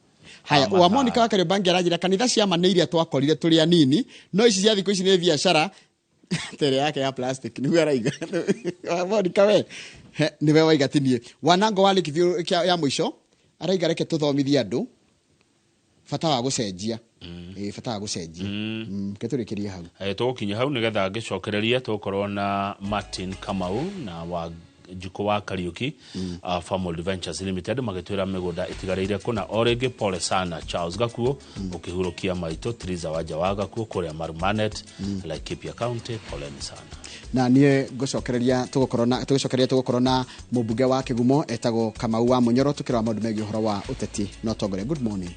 Haya. A Wa Monica mathayo. wa Kariobangi aranjĩra kanitha cia ma nĩ iria twakorire tũrĩ anini, no ici cia thikũ ici nĩ biacara tere yake ya plastic, nĩguo araiga. Wa Monica, we. He, nĩwe waiga tinie wanango wa Lakeview ya mũico araiga reke tũthomithie andũ bata wa gũcenjia. Ĩĩ, bata wa gũcenjia. Reke tũrĩkĩrie hau. Tũgũkinya hau nĩgetha ngĩcokererie tũgũkorwo na Martin Kamau na wa Njukũ wa Kariuki, Farmhold Ventures Limited, magĩtwĩra mĩgũnda ĩtigarĩire kũna. O rĩngĩ pole sana Charles Gakuo, ũkĩhurũkia maitũ Triza Wanja wa Gakuo kũrĩa Marumanet, Laikipia County, poleni sana. Na niĩ ngũcokereria tũgũkorwo na tũgĩcokereria tũgũkorwo na mũmbunge wa Kĩgumo etagwo Kamau wa Mũnyoro, tũkĩrora maũndũ megiĩ ũhoro wa ũteti na ũtongoria. Good morning.